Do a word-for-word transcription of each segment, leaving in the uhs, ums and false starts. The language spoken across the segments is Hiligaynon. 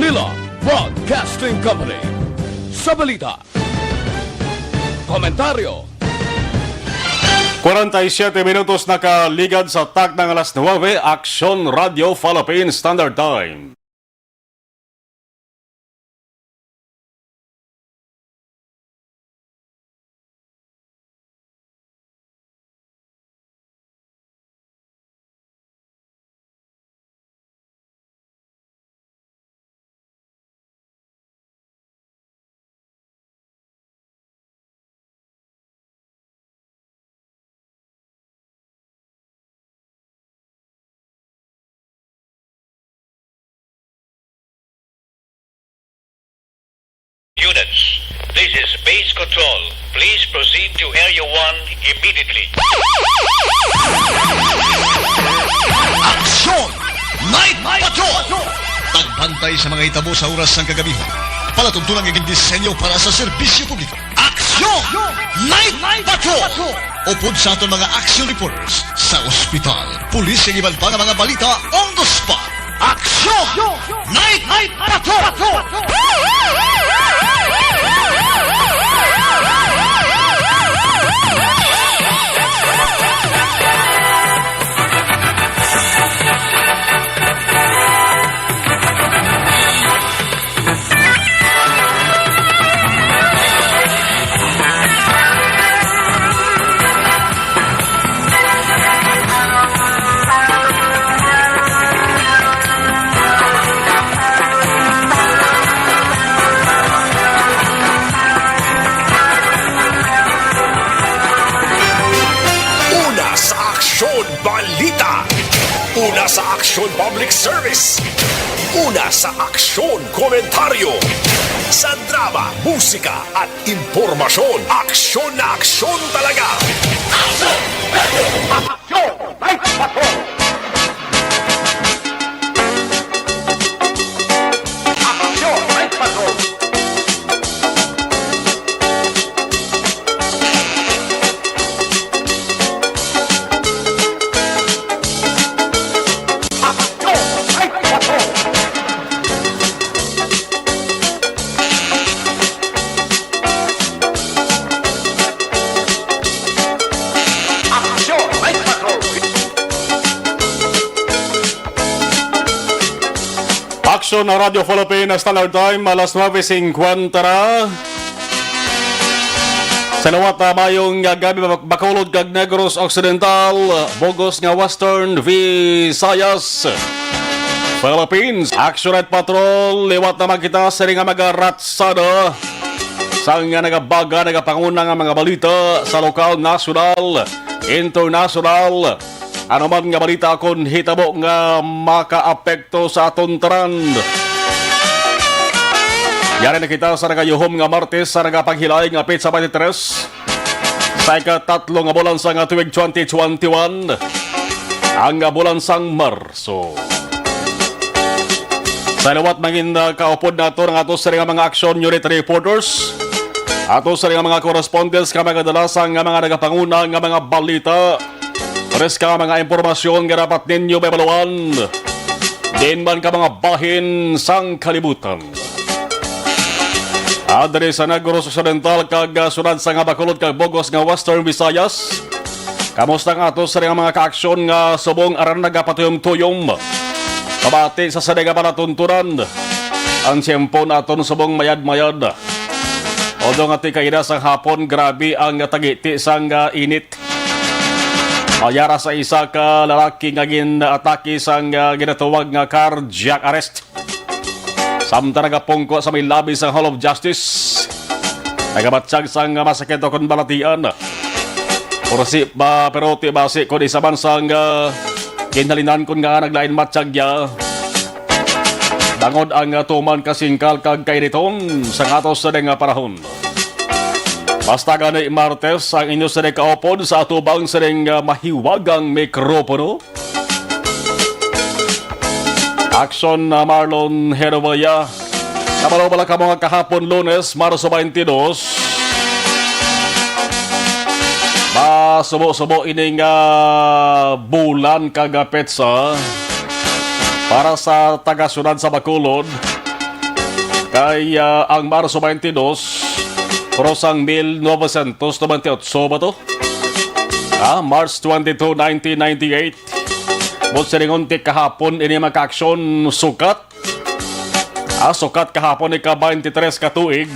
Manila Broadcasting Company. Sa balita, komentaryo, Kwarenta y siyete minutos nakaligad sa takna nga alas nuwebe, Aksyon Radio Philippine Standard Time. Units, this is base control. Please proceed to Area one immediately. Aksyon! Night Patrol! Pagbantay sa mga hitabo sa oras sang kagabihan. Palatuntunan nga gindisenyo para sa serbisyo publiko. Aksyon! Night Patrol! Upod sa aton mga action reporters sa ospital, pulis, kag iban pa nga mga balita on the spot. Aksyon! Night Patrol! Una sa Aksyon Balita. Una sa Aksyon Public Service. Una sa Aksyon Komentaryo. Sa drama, musika, at impormasyon, aksyon na aksyon talaga. Aksyon! Aksyon! Night Patrol! Aksyon! Night Patrol! Aksyon! Night Patrol! Aksyon! Night Patrol! Aksyon na Radyo Philippine Standard Time, alas nuebe singkwenta na. Sa liwat na mayong gabi, Bacolod kag Negros Occidental, Bugos nga Western Visayas, Philippines. Aksyon Night Patrol, liwat na man kita sa nga mga ratsada. Sa nga nagabaga, nagapanguna nga mga balita sa lokal, nasyonal, internasyonal. Ano man nga balita kon hitabo nga makaapekto sa aton tanan. Yari na kita sa nagayuhom nga Martes sa nagapaghilay nga petsa twenty-three sa ikatatlo nga bulan sa nga tuig twenty twenty-one, ang bulan sang Marso. Sa liwat mangin, uh, kaupod nato ang ato sa mga action unit reporters, ato sa mga correspondents nga magadala sa nga mga nagapanguna nga mga balita. Pares ka mga impormasyon nga dapat ninyo mabaluan. Diin man ka mga bahin sang kalibutan. Adre sa Negros Occidental kag, ah, sunod sa nga Bacolod kag Bugos nga Western Visayas. Kamusta nga ato sa mga kaaksyon nga subong aran nagapatuyom-tuyom? Pabati sa sini nga palatuntunan. Ang tiyempo naton subong mayad-mayad. Although nga ti kaina sang hapon, grabe ang tagiti sang, ah, init. Mayara sa isa ka lalaki nga gin-atake sang, ah, ginatawag nga cardiac arrest. Samtang nagapungko sa may labi sang Hall of Justice, nagabatyag sang masakit kon balatian. Pero si, ba, pero ti basi kon isa man sang, ah, ginhalinan kon nga naglain matyag ya. Bangod ang, ah, tuman kasingkal kag kainiton sa ato sa nga panahon. Basta gani Martes ang inyo sini kaupod sa atubang sining, ah, mahiwagang mikropono. Action na Marlon Herevilla. Kabalo bala kamo nga kahapon Lunes, Marso twenty-two. Masubo-subo ini nga bulan kag petsa para sa taga-syudad sa Bacolod. Kay, ah, ang Marso twenty-two, pero sang mil novecientos nobenta y ocho ba to? Ah, March twenty-two, nineteen ninety-eight. Buot silingon ti kahapon ini, mga kaaksyon, sukat. Ah, sukat kahapon ika twenty-three ka tuig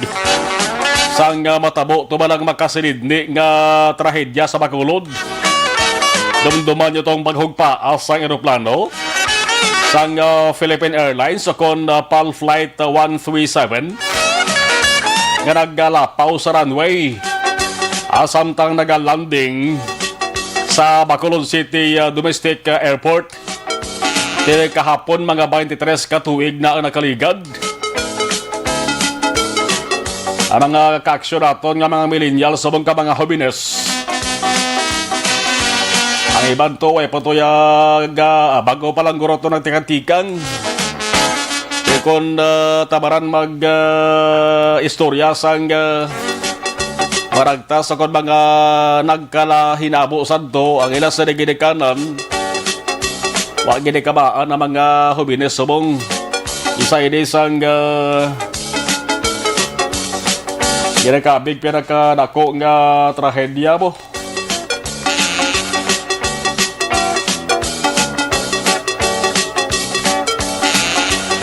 sang, ah, matabo to ba lang makasinidni nga trahedya sa Bacolod. Dumduman nyo tong paghugpa sang eroplano sang, ah, Philippine Airlines o kon, ah, PAL Flight, ah, one three seven nga nagalapaw sa runway, ah, samtang nagalanding sa Bacolod City, ah, Domestic, ah, Airport. Ti kahapon, mga twenty-three ka tuig na ang nakaligad. Ang mga kaaksyon naton nga mga millennials, subong ka mga jóvenes. Ang iban to, way pa to ya ga-, ah, bago pa lang guro to nagtikang-tikang. Kung, ah, tabaran mag, ah, istorya sang, ah, maragtas sa kon mga nagkalahinabo sadto, ang ila sa ginikanan, wa gid kabaan ang mga jóvenes subong. Isa ini sang, ah, ginakabig pinakadako nga trahedya mo.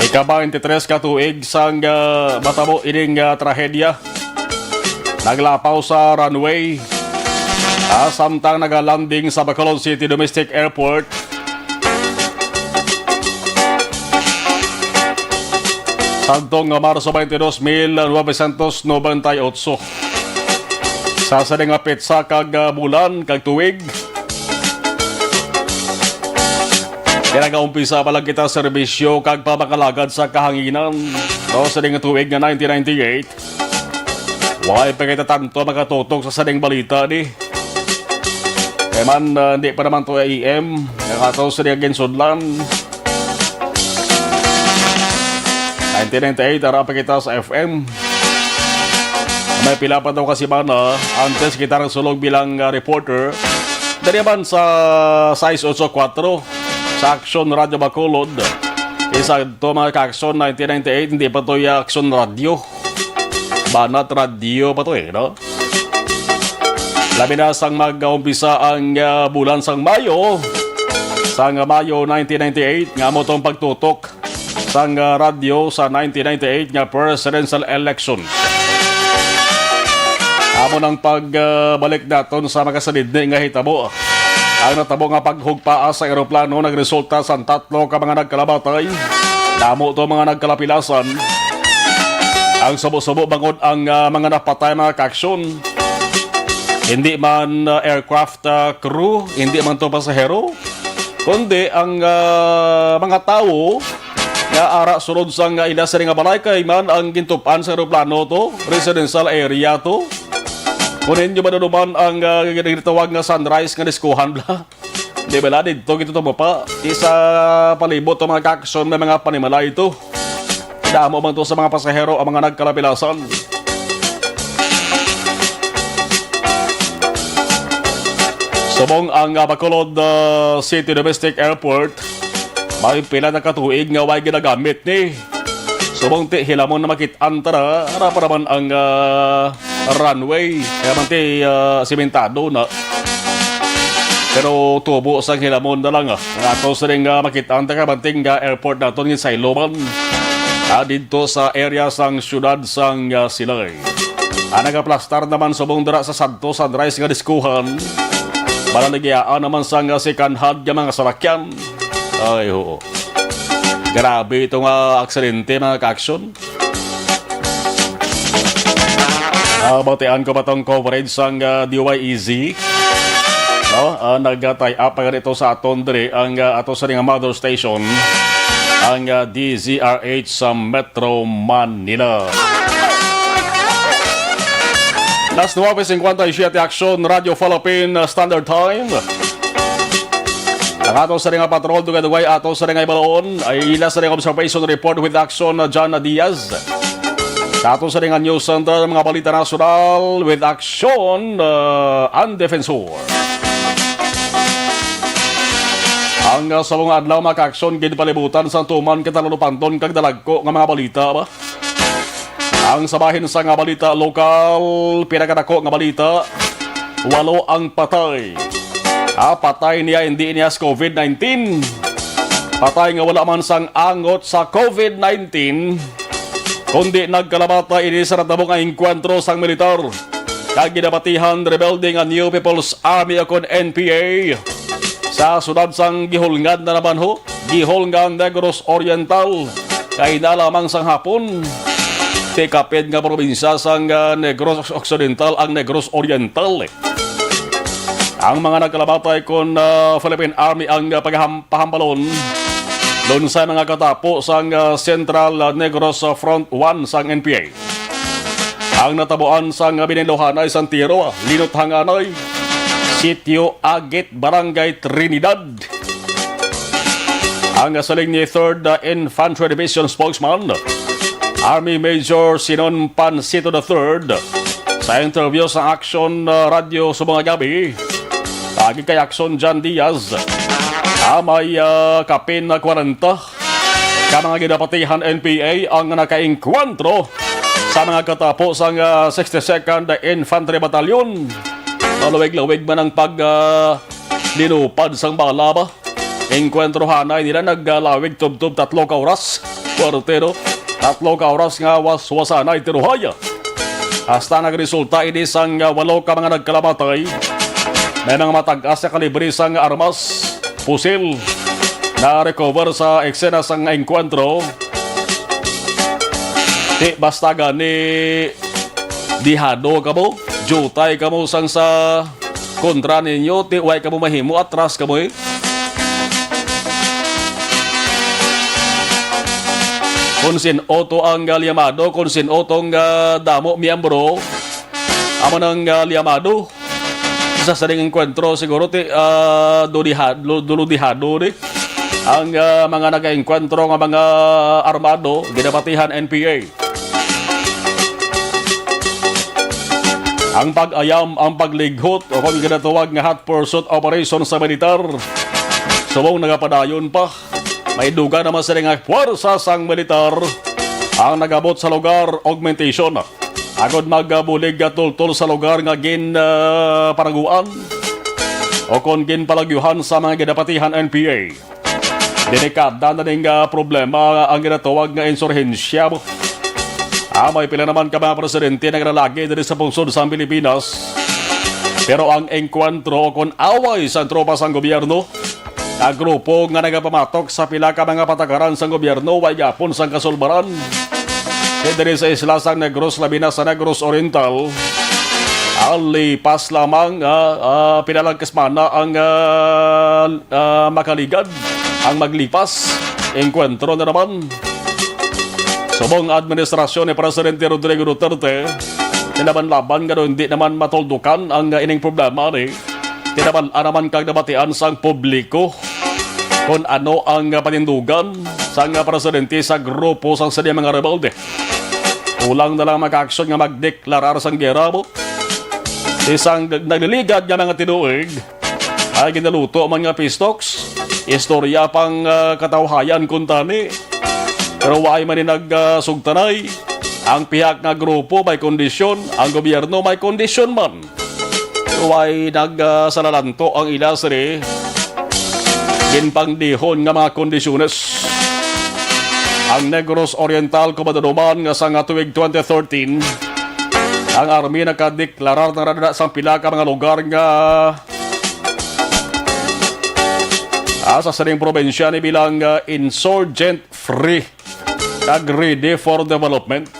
Ika twenty-three ka tuig sang, ah, matabo ining, ah, trahedya. Naglapaw sa runway, ah, samtang nagalanding sa Bacolod City Domestic Airport. Sadto nga Marso twenty-two, mil novecientos nobenta y ocho. Sa sini nga petsa kag, ah, bulan kag tuig, pinagaumpisa pa lang kita serbisyo kag pamakalagad sa kahanginan. No, sa sini nga tuig nga nineteen ninety-eight, way pa kita tanto makatutok sa sining balita ni. Kay man, ah, hindi pa naman to A M, ang ato sa ginsudlan. Nineteen ninety-eight, ara pa kita sa F M. May pila pa daw ka semana antes kita nagsulog bilang, ah, reporter. Dali man sa sais ocho kuwatro, sa Aksyon Radyo Bacolod. Isa to, mga ka-Aksyon, nineteen ninety-eight, hindi pa to ya Aksyon Radyo. Banat Radyo pa to eh, no? Labi na sang mag-umpisa ang, ah, bulan sang Mayo, sang Mayo nineteen ninety-eight, nga amo tong pagtutok sang, ah, radyo sa nineteen ninety-eight nga presidential election. Amo nang pagbalik naton sa makasinidni nga hitabo. Ang natabo nga paghugpaa sa eroplano nagresulta sa tatlo ka mga nagkalamatay. Damo to mga nagkalapilasan. Ang subo-subo bangod ang, ah, mga napatay, mga ka-Aksyon, hindi man, ah, aircraft, ah, crew, hindi man to pasahero, kundi ang, ah, mga tawo nga ara sulod sang, ah, ila sini nga balay, kay man ang gintup-an sa eroplano to, residential area to. Kung inyo maduduman ang, ah, ginatawag nga sunrise nga diskuhan bala. Di bala didto gid to tumapa? Isa palibot to, mga ka-Aksyon, may mga panimalay to. Damo man to sa mga pasahero ang mga nagkalapilasan. Subong ang, ah, Bacolod, ah, City Domestic Airport, may pila na ka tuig nga way ginagamit ni. Subong ti hilamon na makit-an ta na, ara pa naman ang, ah, runway. Kaya man ti, ah, simentado na. Pero tubo sang hilamon na lang, ah. Ang ato sining, ah, makit-an ta ka banting, ah, airport naton gin sa Iloman. Ah, didto sa area sang siyudad sang, ah, Silay. Ang nagaplastar naman subong dira sa Santo Sunrise nga diskuhan. Malaligiaan naman sang, ah, second hand nga mga salakyan. Ay, oo. Grabe ito nga aksidente, mga ka-Aksyon. Ah, batian ko pa tong coverage sang, ah, D Y E Z. No? Ah, nag-tie up pa ganito sa aton diri ang, ah, ato sa nga mother station, ang, ah, D Z R H sa Metro Manila. Las nuebe cincuenta y siete, Aksyon Radyo Philippine Standard Time. Ang ato sa nga patrol, dugay-dugay ato sa nga ibaloon, ay ila sa nga observation report with Aksyon, uh, John Diaz. Sa ato sa nga news center, mga balita nasyonal with Aksyon, uh, ang Defensor. Ang, uh, sa mga adlaw, mga ka-Aksyon, ginpalibutan sa tuman kita lalo panton kag dalagko nga mga balita ba? Ang sa bahin sa nga balita lokal, pinakadako nga balita, walo ang patay. Ah, patay niya, hindi niya sa covid nineteen. Patay nga wala man sang angot sa covid nineteen, kundi nagkalamatay ini sa natabo nga engkwentro sang militar kag ginapatihan rebelde nga New People's Army o kon N P A sa sudad sang Gihulngan na naman ho, Gihulngan, Negros Oriental. Kay na lamang sang hapon, ti kapit nga probinsya sang, ah, Negros Occidental ang Negros Oriental. Ang mga nagkalamatay kon, ah, Philippine Army ang, ah, pagaham-, pahambalon doon sa mga katapo sang, ah, Central, ah, Negros, ah, Front one sang N P A. Ang natabuan sang biniluhanay sang tiro, linot hanganay, Sitio Agit, Barangay Trinidad. Ang siling ni Third Infantry Division spokesman, Army Major Sinon Pancito the third, sa interview sa Action, uh, Radio subong nga gabi, pagi kay Action John Diaz, ah, may, uh, kapin na kwarenta ka mga ginapatihan N P A ang nakaengkwentro sa mga katapo sang, ah, sixty-second Infantry Battalion. Malawig-lawig man ang pag, ah, linupad sang bala ba? Engkwentro hanay nila naglalawig tubtob tatlo ka oras. Kwartero, tatlo ka oras nga waswasanay tiruhaya. Hasta nagresulta ini sang, ah, walo ka mga nagkalamatay. May mga matag-as nga kalibre sang armas, pusil, na-recover sa eksena sang engkwentro. Di basta gani dihado kamo, jutay kamo sang sa kontra ninyo, ti way kamo mahimo, atras kamo, eh. Kung sin-o to ang, ah, liyamado, kung sin-o tong, ah, damo miyembro, amo nang, ah, liyamado. Sa sining engkwentro siguro ti, ah, dudihad-, lu-, duludihado ni ang, ah, mga nagaengkwentro nga mga armado, ginapatihan N P A. Ang pag-ayam, ang paglighot, o kung ginatawag nga hot pursuit operation sa militar, subong nagapadayon pa. May duga naman sila nga puwersa sang militar ang nagabot sa lugar, augmentation, agod magbulig nga tultol sa lugar nga gin, ah, panaguan o kon ginpalagyuhan sa mga ginapatihan N P A. Delikada na ning, ah, problema ang ginatawag nga insurhensya. Ah, may pila naman ka mga presidente nga nagalagi diri sa pungsod sa Pilipinas. Pero ang engkwentro o kon away sa tropa sang gobyerno, nga grupo nga nagapamatok sa pila ka mga patakaran sang gobyerno, way gapon sang kasulbaran. Kay diri sa isla sang Negros, labi na sa Negros Oriental, alipas lamang, ah, ah, pila lang ka semana ang, ah, ah, makaligad ang maglipas, engkwentro na naman. Subong administrasyon ni Presidente Rodrigo Duterte, nilaban-laban nga daw hindi naman matuldukan ang, ah, ining problema ni. Tinabal-an naman kag nabatian sang publiko kon ano ang, ah, panindugan sang, ah, presidente sa grupo sang sini mga rebelde. Kulang na lang makaaksyon nga magdeklarar sang giyera mo. Isang nag-, nagliligad nga mga tinuig, ay ginaluto man nga peace talks. Istorya pang, ah, katawhayan kuntani. Pero way man ni nag, ah, sugtanay. Ang pihak nga grupo may kondisyon, ang gobyerno may kondisyon man. Way nag, ah, salalanto ang ila sini ginpangdihon nga mga kondisyones. Ang Negros Oriental, kumadanuman nga sa nga tuig twenty thirteen, ang army nakadeklarar na rada sang pila ka mga lugar nga, ah, sa sining probinsya ni bilang, ah, insurgent free kag ready for development.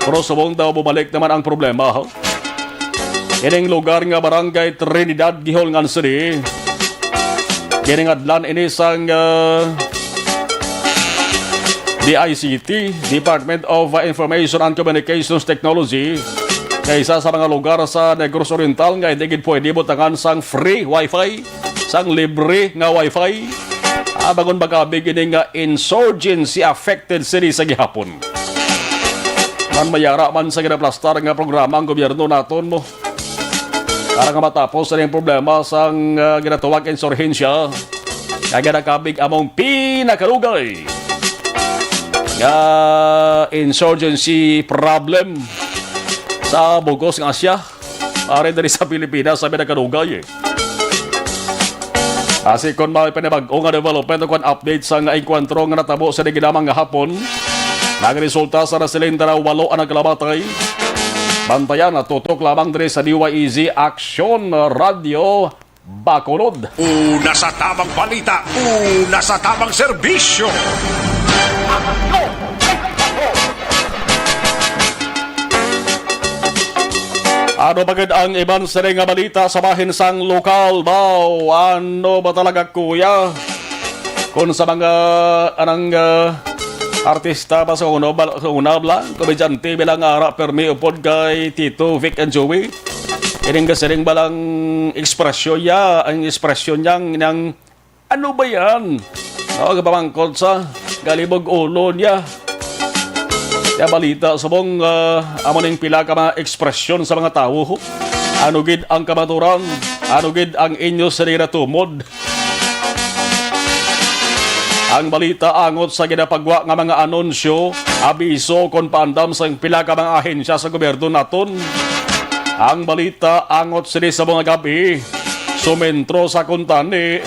Pero subong daw bumalik naman ang problema, ha? Ining lugar nga Barangay Trinidad, Guihulngan City, giningadlan ini sang, ah, D I C T, Department of, ah, Information and Communications Technology, nga isa sa mga lugar sa Negros Oriental nga hindi gid pwede butangan sang free wifi, sang libre nga wifi. Ah, bangon magkabig ini nga insurgency affected city sa gihapon. Man mayara man sa ginaplastar nga programa ang gobyerno naton mo para nga matapos sa ning problema sang, ah, ginatawag insurhensya, nga ginakabig among pinakalugay. nga insurgency problem sa bug-os nga Asia. Ari diri sa Pilipinas, sabi na kadugay, eh. Asi kon may panibag-o nga development o kon update sa nga engkwentro nga natabo sa ginamang nga hapon, nagresulta sa nasiling tara walo ang nagkalamatay. Bantayan na tutok lamang diri sa D Y E Z Aksyon Radio Bacolod. Una sa tamang balita, una sa tamang serbisyo. Ano ba gid ang iban sini nga balita sa bahin sang lokal, baw? Ano ba talaga, kuya? Kung sa mga anang, ah, artista ba sa una, ba, sa una bala, komedyante bilang ara permi upod kay Tito Vic and Joey. Ining gasiring balang ekspresyon niya, ang ekspresyon niya nang, "Ano ba yan?" No, kapamangkot sa galibog ulo niya. Kaya balita subong, ah, amo ning pila ka mga ekspresyon sa mga tawo. Ano gid ang kamaturan? Ano gid ang inyo sa natumod? Ang balita angot sa ginapagwa nga mga anunsyo, abiso kon paandam sang pila ka mga ahensya sa gobyerno naton. Ang balita angot sini sa mga gab-i, sumentro sa kuntani,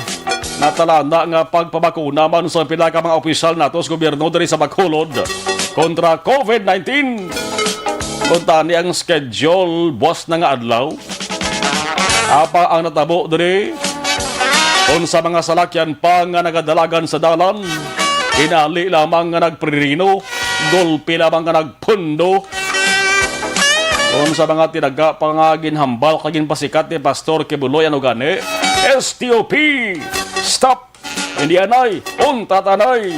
natalana nga pagpabakuna man sa pila ka mga opisyal nato sa gobyerno diri sa Bacolod kontra COVID nineteen. Kuntani ang schedule buwas na nga adlaw. Apa ang natabo diri? Kon sa mga salakyan pa nga nagadalagan sa dalan, inali lamang nga nagpririno, gulpi lamang nga nagpundo. Kon sa mga tinaga pa nga ginhambal kag ginpasikat ni Pastor Kibuloy, ano gani? S T O P! Stop! Hindi anay, untat anay.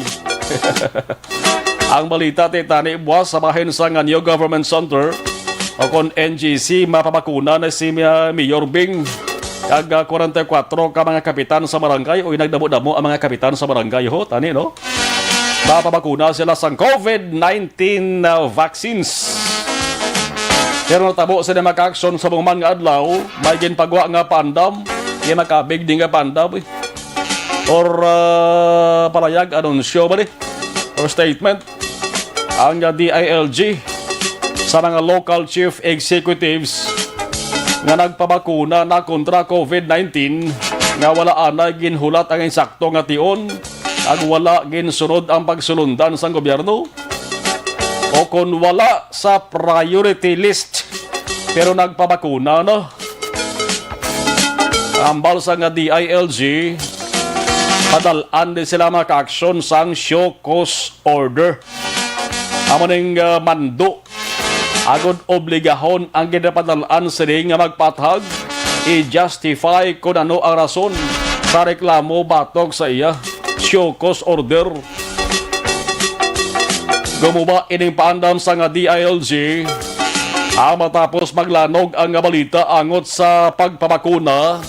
Ang balita ti tani buwas sa bahin sa nga New Government Center o kon N G C, mapabakuna na si, ah, Mayor Bing kag, ah, kwarenta y kuwatro ka mga kapitan sa barangay. Uy, nagdamo-damo ang mga kapitan sa barangay, ho, tani, no? Mapabakuna sila sang COVID nineteen, ah, vaccines. Pero natabo sila makaaksyon sa mga man nga adlaw, may ginpagwa nga paandam, iya makabig din nga paandam, eh. Or, ah, palayag, anunsyo ba ni? Or statement ang, ah, D I L G sa mga local chief executives nga nagpabakuna na kontra COVID nineteen nga wala anay ginhulat ang insakto nga tion, ag wala ginsunod ang pagsulundan sang gobyerno, o kon wala sa priority list pero nagpabakuna na. Hambal sa nga D I L G, padal-an din sila makaaksyon sang show cause order. Amo ning, ah, mando agud obligahon ang ginapadal-an sini nga magpaathag, i-justify kon ano ang rason sa reklamo batok sa iya show cause order. Gumuba ining paandam sa nga D I L G, ah, matapos maglanog ang nga balita angot sa pagpabakuna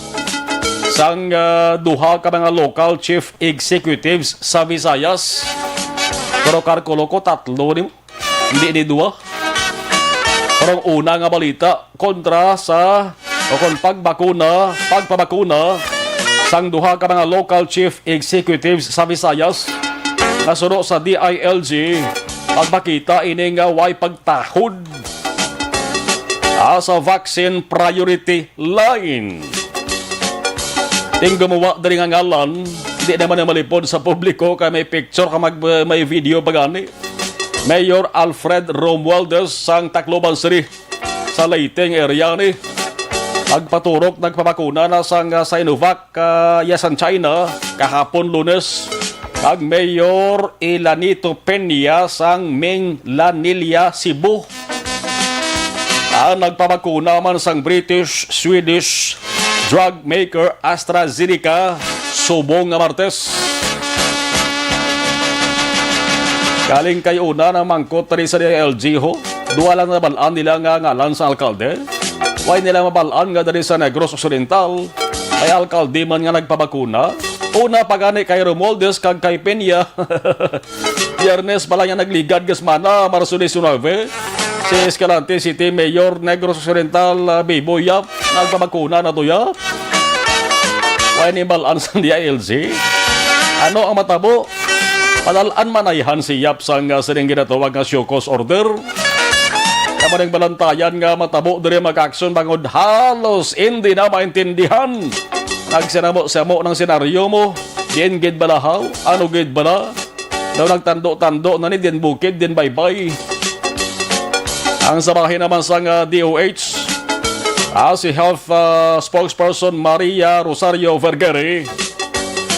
sang, ah, duha ka mga local chief executives sa Visayas. Pero kalkulo ko tatlo ni, hindi ni duha. Pero ang una nga balita, kontra sa, o kon pagbakuna, pagpabakuna sang duha ka mga local chief executives sa Visayas nga suno sa D I L G, pagpakita ini nga way pagtahod, ah, sa vaccine priority line. Ting gumawa diri nga ngalan, di naman na malipod sa publiko kay may picture ka mag-, may video pa gani. Mayor Alfred Romualdez sang Tacloban City sa Leyte nga area ni. Nagpaturok, nagpabakuna na sang, ah, Sinovac, ah, iya sang China kahapon Lunes. Kag Mayor Elanito Peña sang Ming Lanilla, Cebu. Ang nagpabakuna man sang British, Swedish drug maker AstraZeneca subong nga Martes. Galing kay una na mangkot diri sa D I L G, ho. Duha lang nabal-an nila nga ngalan sa alkalde. Way nila mabal-an nga diri sa Negros Occidental may alkalde man nga nagpabakuna. Una pa gani kay Romualdez kag kay Peña. Biyernes pa lang yan nagligad nga semana, Marso diecinuebe, si Escalante City Mayor Negros Occidental, ah, Bibo Yap, nagpabakuna na to, ya. Way ni bal-an sa D I L G. Ano ang matabo? Padal-an man ayhan si Yap sang, ah, sining ginatawag nga show cause order. Kamo ning balantayan nga matabo diri, mga ka-aksyon, bangod halos indi na maintindihan. Nagsinamo-samo ng senaryo mo. Diin gid bala haw? Ano gid bala? Daw nagtando-tando na ni din bukid, din baybay. Ang sa bahin naman sang, ah, D O H, ah, si Health, ah, Spokesperson Maria Rosario Vergere,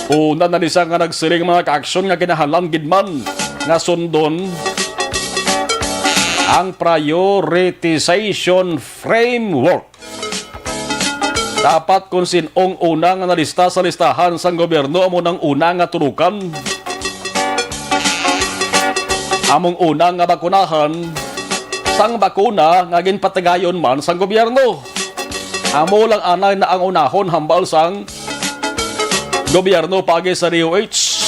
una na ni siya nga nagsiling, mga ka-aksyon, nga kinahanglan gid man nga sundon ang prioritization framework. Dapat kung sin-ong una nga nalista sa listahan sang gobyerno amo nang una nga tulukan. Among una nga bakunahan sang bakuna nga ginpatigayon man sang gobyerno. Amo lang anay na ang unahon hambal sang gobyerno paagi sa D O H.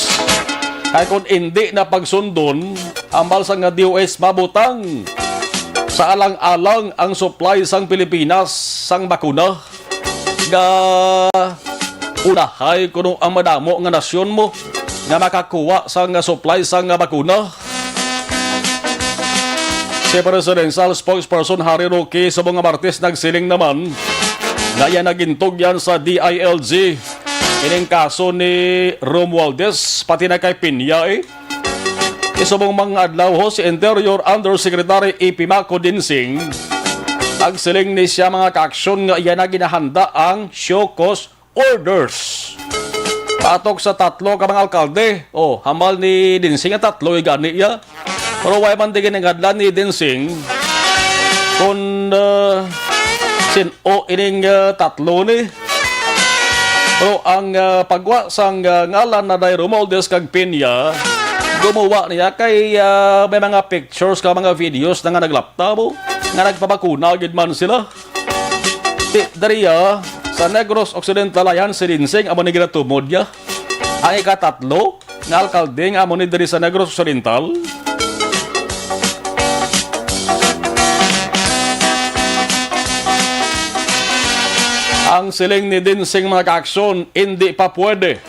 Kay kung indi na pagsundon, hambal sang D O H, mabutang sa alang-alang ang supply sang Pilipinas sang bakuna nga unahay kuno ang madamo nga nasyon mo nga makakuha sang supply sang bakuna. Si Presidential Spokesperson Harry Roque subong nga Martes nagsiling naman nga iya nagintugyan sa D I L G ining kaso ni Romualdez, pati na kay Peña, eh. Isubong mga adlaw ho si Interior Undersecretary A P Maco Dinsing, nagsiling ni siya, mga ka-aksyon, nga iya na ginahanda ang show cause orders batok sa tatlo ka mga alkalde. Oh, hambal ni Dinsing nga tatlo, eh, gani iya. Pero wala man di ginangadlan ni Dinsing kung, ah, sin-o ining, ah, tatlo ni. Pero ang, ah, pagwa sang, ah, ngalan na day Romualdez kag Peña, gumuwa niya kay, ah, may mga pictures ka mga videos na nga naglapta mo nga nagpabakuna gid man sila. Ti, dariya, sa Negros Occidental, ayan si Dinsing, amo ni ginatumod niya. Ang ikatatlo nga alkalde nga amo ni diri sa Negros Occidental. Ang siling ni Dinsing, mga kaaksyon, hindi pa pwede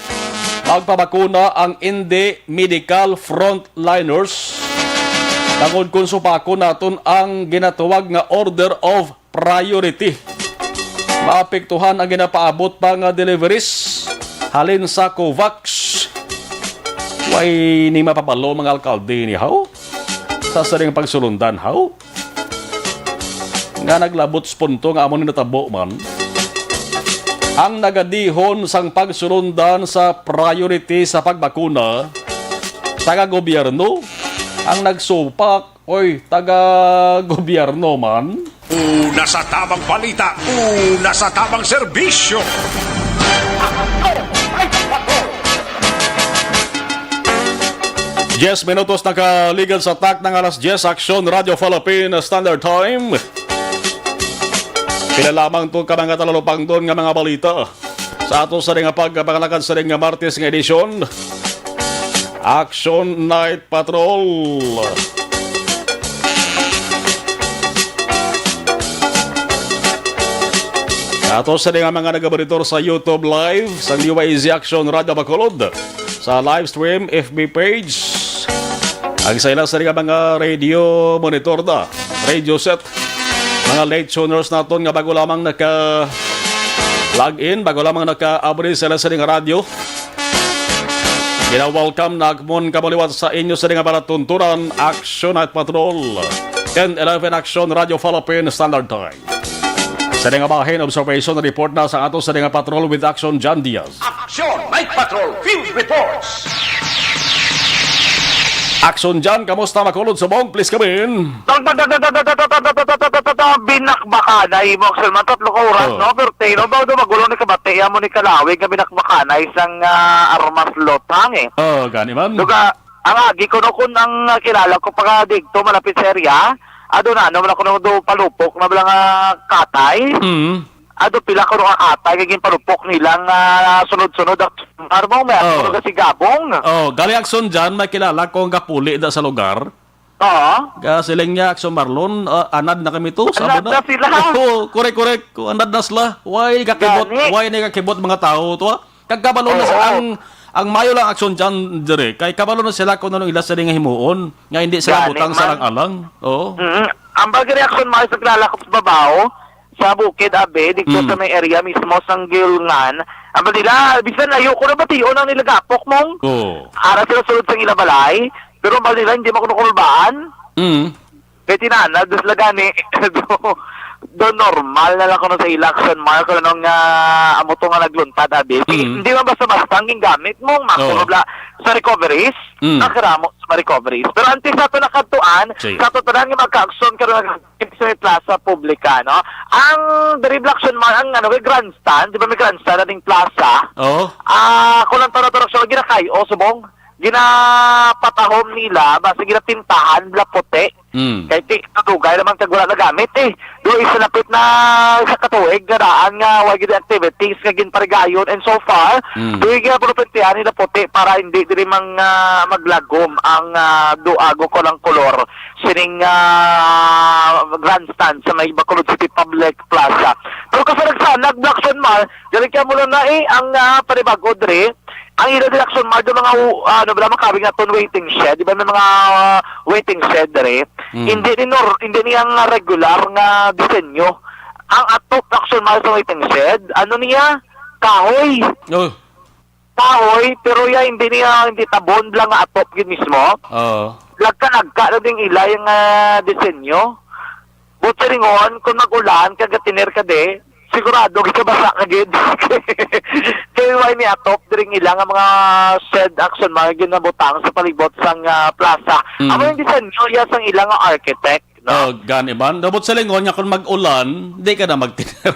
magpabakuna ang hindi medical frontliners tungod kung supakon naton ang ginatawag nga order of priority. Maapektuhan ang ginapaabot pa nga deliveries halin sa COVAX. Way ni mapabalo mga alkalde ni haw sa sining pagsulundan haw nga naglabot sa punto nga amo ni natabo man ang nagadihon sang pagsulundan sa priority sa pagbakuna. Taga gobyerno ang nagsupak. Oy, taga gobyerno man. Una sa tamang balita, una sa tamang serbisyo. Diyes minutos nakaligad sa tak ng alas diyes, Aksyon Radyo Philippine Standard Time. Pila lamang to ka mga talupangton nga mga balita sa ato sa nga pagpangalagad sa nga Martes nga edisyon. Action Night Patrol. Ato sa nga mga nagamonitor sa YouTube Live, sa D Y Z Action Radio Bacolod, sa live stream, F B page, ang sa ila sa nga mga radio monitor na, radio set, mga late tuners naton nga bago lamang naka log in, bago lamang naka-abri sila sa nga radyo. Gina-welcome namon kamo liwat sa inyo sa nga palatuntunan, Action Night Patrol, ten eleven Action Radio Philippine Standard Time. Sa nga bahin, observation report na sa ato sa nga patrol with Action John Diaz. Action Night Patrol Field Reports. Action John, kamusta, Bacolod subong? Please come in. Binakbakanay mo, Axel, man, tatlo ka oras, Oh. no? Pero tayo, no, bago magulo ni kabati, amo ni kalawig nga binakbakanay sang, ah, armas lotang, eh. Oh, gani man. Duga, ang agi ko, no, kung ang, ah, kilala ko pa ka digto, malapit sa area, ado na, ano, wala ko, no, do palupok na wala nga katay. Mm. Ado, pila ko, no, ang atay, kay ginpalupok nilang, ah, sunod-sunod, ang, ano mo, may Oh. ano, si Gabong. Oh, gali Action John, may kilala ko ang gapuli da sa lugar. Oo. Ga siling niya, Action Marlon, ah, anad na kami to, sa Anad amo na. na sila. Oo, correct, correct. Kung anad na sila, why kakibot, Gani. why ni kakibot mga tao to, ah? Kagkabalo na sa Oo. ang, Ang mayo lang aksyon dyan, dire, kay kabalo na sila kung anong ila sila nga himuon, nga hindi sila Gani butang sa man. Alang-alang. Oo. Mm. Ang bagay reaksyon, Mars, naglalakop sa babaw, sa bukid, abi, dito Mm. sa may area mismo, sa Gilngan. Ang ba nila, bisan ayoko na bation ang nilagapok mong Oo. ara sila sulod sa ila balay, pero ang ba nila, hindi makunukulbaan. Mm. Kay tinana, dos la gani, do, do normal na lang kuno sa ila aksyon, Mark, kung anong, ah, amo to nga nagluntad, abi. Sige, Mm. hindi man basta-basta ang gingamit mo, Mark, Oo. kuno bla, sa recoveries, Mm. nakaramo sa mga recoveries. Pero antes nato nakadtuan, Sige. sa ato tanan nga magka-aksyon karon nga sa may plaza publika, no? Ang diri bla aksyon, Mark, ang ano, may grandstand, di ba may grandstand na ding plaza? Oo. Ah, kung ang tawag na aksyon, ginakay-o, subong, ginapatahom nila, basta ginatintahan, bla puti. Mm. Kay ti, nadugay naman kag wala nagamit, eh. Do, isa lapit na sa katuig nga daan nga wala gid activities nga ginparigayon. And so far, Mm. do yung ginaprotektahan nila puti para hindi diri mang, ah, maglagom ang, ah, duago ko lang kolor sining, ah, grandstand sa may Bacolod City Public Plaza. Pero kasaragsanag, Blackson Mar, galing kaya mula na, eh, ang, ah, panibago diri, ang ila reaksyon, Mar, do mga, uh, ano ba, makawig naton waiting shed, di ba may mga, uh, waiting shed diri? Mm. Hindi ni nor-, hindi niya nga regular nga disenyo. Ang atop aksyon, Mar, sa waiting shed, ano niya? Kahoy. Oh. Kahoy, pero ya, hindi niya, hindi tabon lang nga atop gid mismo. Oo. Lagka-lagka na ding ila yung, ah, disenyo. But silingon, kung mag-ulan, kag gatiner ka di, sigurado gid ka basa ka gid. Kay why ni atop diri ang ila nga mga shed aksyon, mga ginabutang sa palibot sang, ah, plaza. Mm. Amo yung disenyo ya sang ila nga architect, no? Oh, gani man. But silingon nga kung mag-ulan, di ka na magtiner.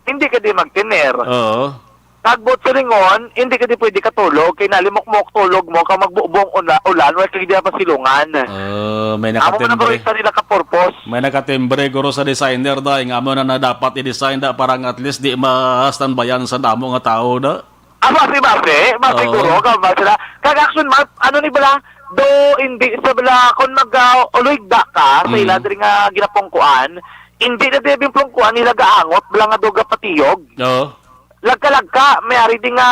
Hindi ka di magtiner. Oo. Kag but silingon, hindi ka di pwede katulog, kay nalimukmok tulog mo, kag magbubong una, ulan, wala ka di pasilungan. Ah, may Amo man ang nakatimbre. Guro sa nila ka purpose. May nakatimbre, guro, sa designer, day, nga amo na, na dapat i-design da, para nga at least di ma-standbyan sa damo nga tao da. Ah, basi, basi, basi, Oo. Guro, ka ba sila? Kag aksyon, Mark, ano ni bala? Do, hindi sa bala, kung mag, ah, uluyda ka, sa Mm. ila diri nga ginapungkuan, hindi na di ginapungkuan, nila gaangot, bala nga do gapatiyog. Oo. Lagka-lagka, may ari di nga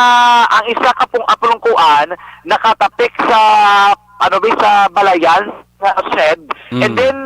ang isa ka pung-, ah, pulungkuan nakatapik sa, ano ba, sa balayan, sa shed. Mm. And then,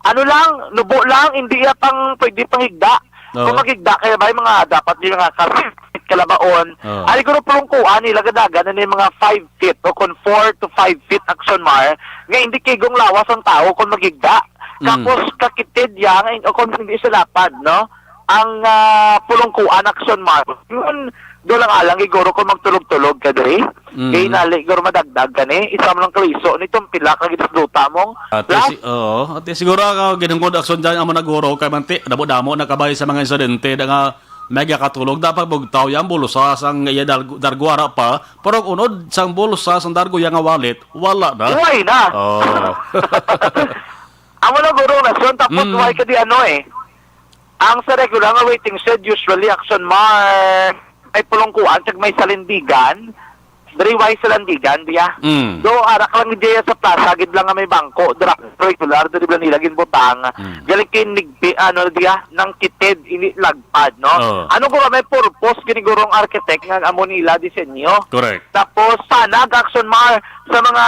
ano lang, nubo lang, hindi ya pang pwede panghigda. Oo. Kung maghigda kaya ba, yung mga dapat yung mga kas-, kalabaon. Oo. Ari ko pulungkuan, nila gadagan na yung mga five feet o kung four to five feet aksyon, Mar, nga hindi kigong lawas ang tao kung maghigda. Mm. Tapos kakitid yang, o kung hindi siya lapad, no? Ang, ah, pulungkuan aksyon, Mar. Yun, doon lang alang, siguro, kung magtulog-tulog ka diri. Mm. Kay nali, siguro madagdag ka ni. Isa mo lang kaliso, nitong pila ka gitas duta mo. Ate, Plus, si-, oo. Ate, siguro ako, ginungod aksyon dyan, amo naguro, kay manti, damo-damo nakabay sa mga insidente, na nga, may gakatulog, dapat bugtaw, yung bulsa, sang iya dargu-, darguara pa, pero ang unod, sang bulsa, sang dargo, yung nga wallet, wala na. Buhay na. Oo. Amo na, guro, nasyon, tapos Mm. why ka di ano eh. Ang sa regular nga waiting shed, usually, aksyon, Mar, may pulungkuan, kag may salindigan. Diri, why salindigan, diya? Mm. Do, arak lang diya sa plaza, gid lang nga may bangko, dira, regular, diri ba nila ginbutang? Mm. Galing kinigpi, ano, diya, nang kitid, ini lagpad, no? Oo. Ano ko ba, may purpose, ginigurong architect nga amo nila disenyo? Correct. Tapos, sana, aksyon, Mar, sa mga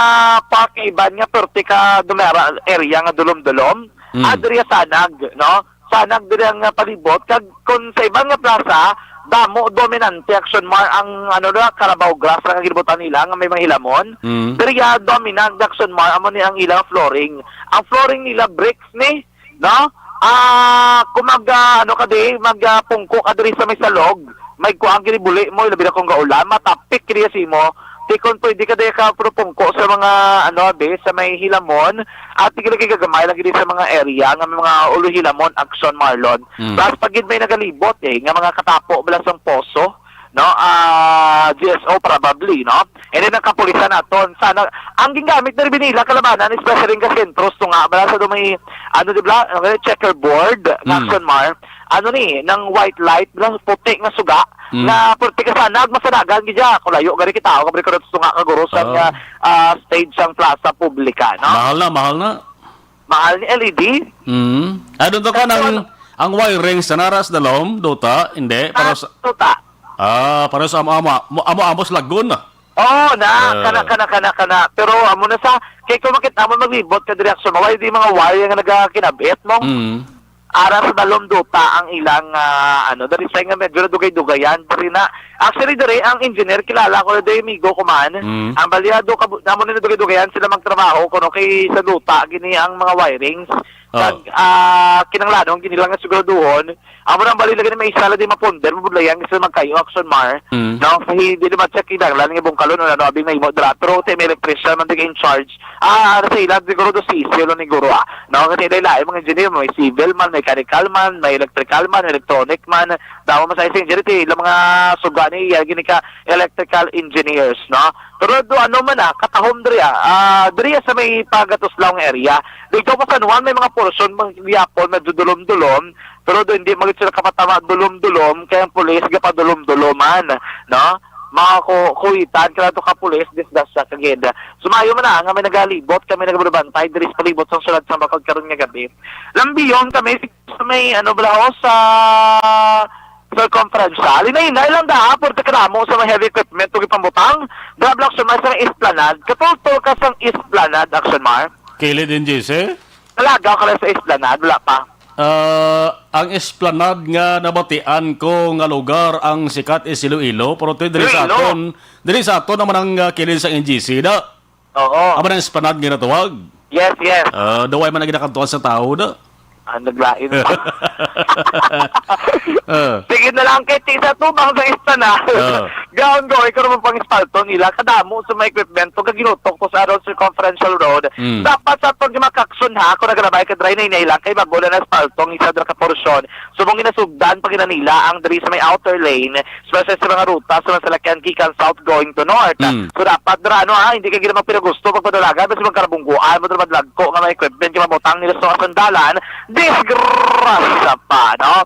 park iban nga, perti ka dumera area nga dulom-dulom, Mm. ah, diri sanag, no? Sanag diri ang, ah, palibot. Kag kung sa iban nga plaza, damo dominante aksyon, Mar, ang, ano na, Carabao grass lang ang ginabutan nila nga may mga hilamon. Mm. Diri, ah, dominante aksyon, Mar, amo ni ang ilang flooring. Ang flooring nila bricks ni, no? Ah, kung mag, ah, ano ka di, mag, ah, pungko ka diri sa may salog, may kuang ginibuli mo, ilabi na kung gaulan, matapik kini sa imo. Di kung pwede ka di ka puro pungko sa mga, ano, abi, sa may hilamon, at di ka lagi gagamay lagi di sa mga area nga may mga ulo hilamon, aksyon, Marlon. Mm. Plus, pag gid may nagalibot, eh, nga mga katapo bala sang poso, no? Ah, G S O probably, no? And then ang kapulisan naton, sana, ang gingamit na rin nila kalabanan, especially nga sentros, to nga, bala sa dumay, ano, di ba, ang checkerboard, Mm. aksyon, Mar, ano ni, nang white light, bala puti nga suga, Mm. nga puti ka sana, masanagan, gidya, kung layo, gari kita, ako, gari ko nga kaguro sa Oh. nga, ah, stage sang plaza publika, no? Mahal na, mahal na. Mahal ni L E D? Mm. Ano to ka Ano, nang, ano? Ang wiring sa naras na lom, duta, hindi, para Ah, sa duta. Ah, para sa amo-amo, mo-, amo-amo sa Lagun. Oh, na, Ah. kana, kana, kana, kana. Pero amo na sa, kay kung makita mo, maglibot ka diri, actually, mawala di mga wire nga nagakinabit mo. Mm. Ara sa dalom duta ang ilang, ah, ano, diri sa nga medyo nadugay-dugayan, diri na. Actually, diri ang engineer, kilala ko na diri, amigo ko man. Mm. Ang bali, ah, do ka bu-, amo na nadugay-dugayan sila magtrabaho, kuno kay sa duta, gini ang mga wirings. Oh. Kag, ah, kinahanglanon, gini lang nga siguraduhon. Amo nang bali lagi na may isa lang di maponder, mabudlayan, kasi magkayo, Action Mar. Mm. No, kay di naman siya kinahanglan nga bungkalon, o ano, abing nahimo dira. Pero, ti, may electrician man di in charge. Ah, ano sa ila, siguro do si Isyo lang ni Guro, ah. No, kasi lain-lain mga engineer, may civil man, mechanical man, may electrical man, electronic man. Damo man sa isang engineer, ti, ilang mga suga ni, iya, gini ka electrical engineers, no? Pero do, ano man, ah, katahom diri, ah, ah, diri sa may pagatuslaw nga area. Dito pa San Juan, may mga portion, mga gihapon, medyo dulom-dulom. Pero do, hindi magit sila kapatama, dulom-dulom, kaya ang pulis, gapadulom-duloman, no? Mga ku-, kuwitan, kaya to ka pulis, disdas sa kagid. Sumayo man na, nga may nagalibot, kami nagbabantay, diri sa palibot sang syudad sa Bacol karon nga gabi. Lambiyon kami, sa may, ano, bala ho, sa circumferential. Hinay-hinay lang da, pwerte ka namo sa may heavy equipment, kung ipambutang, da, Black Sun Mar, sa may esplanade. Katultol ka sang esplanade, Action Mar. Kilid N G C? Nalagaw ka lang sa esplanade, wala pa. Ah, ang esplanade nga nabatian ko nga lugar ang sikat is Iloilo, pero to diri sa Iloilo. Aton, diri sa aton naman ang, ah, kilid sa N G C, da. Oo. Amo na ang esplanade nga natawag. Yes, yes. Ah, daway man ang ginakantuan sa tao, da. Ah, naglain pa. Ah. Sige na lang, kay ti sa tubang sa esplanade. Ah. Gaon ko, ikaw naman pang espalto nila. Kadamo sa mga equipment, kag ginutok to sa around circumferential road. Mm. Dapat sa aton nga makakson, ha, kung nagalabay ka dry na inay lang, kay bago na espalto ang isa dra ka porsyon. Subong ginasugdan pa gina nila ang diri sa may outer lane, especially sa mga ruta sa mga salakyan gikan south going to north. Mm. So dapat dra, ano, ha, hindi ka gina magpiragusto pagpadalagan, basta magkarabungguan mo dra madlagko nga mga equipment nga mabutang nila sa sandalan, disgrasya pa, no?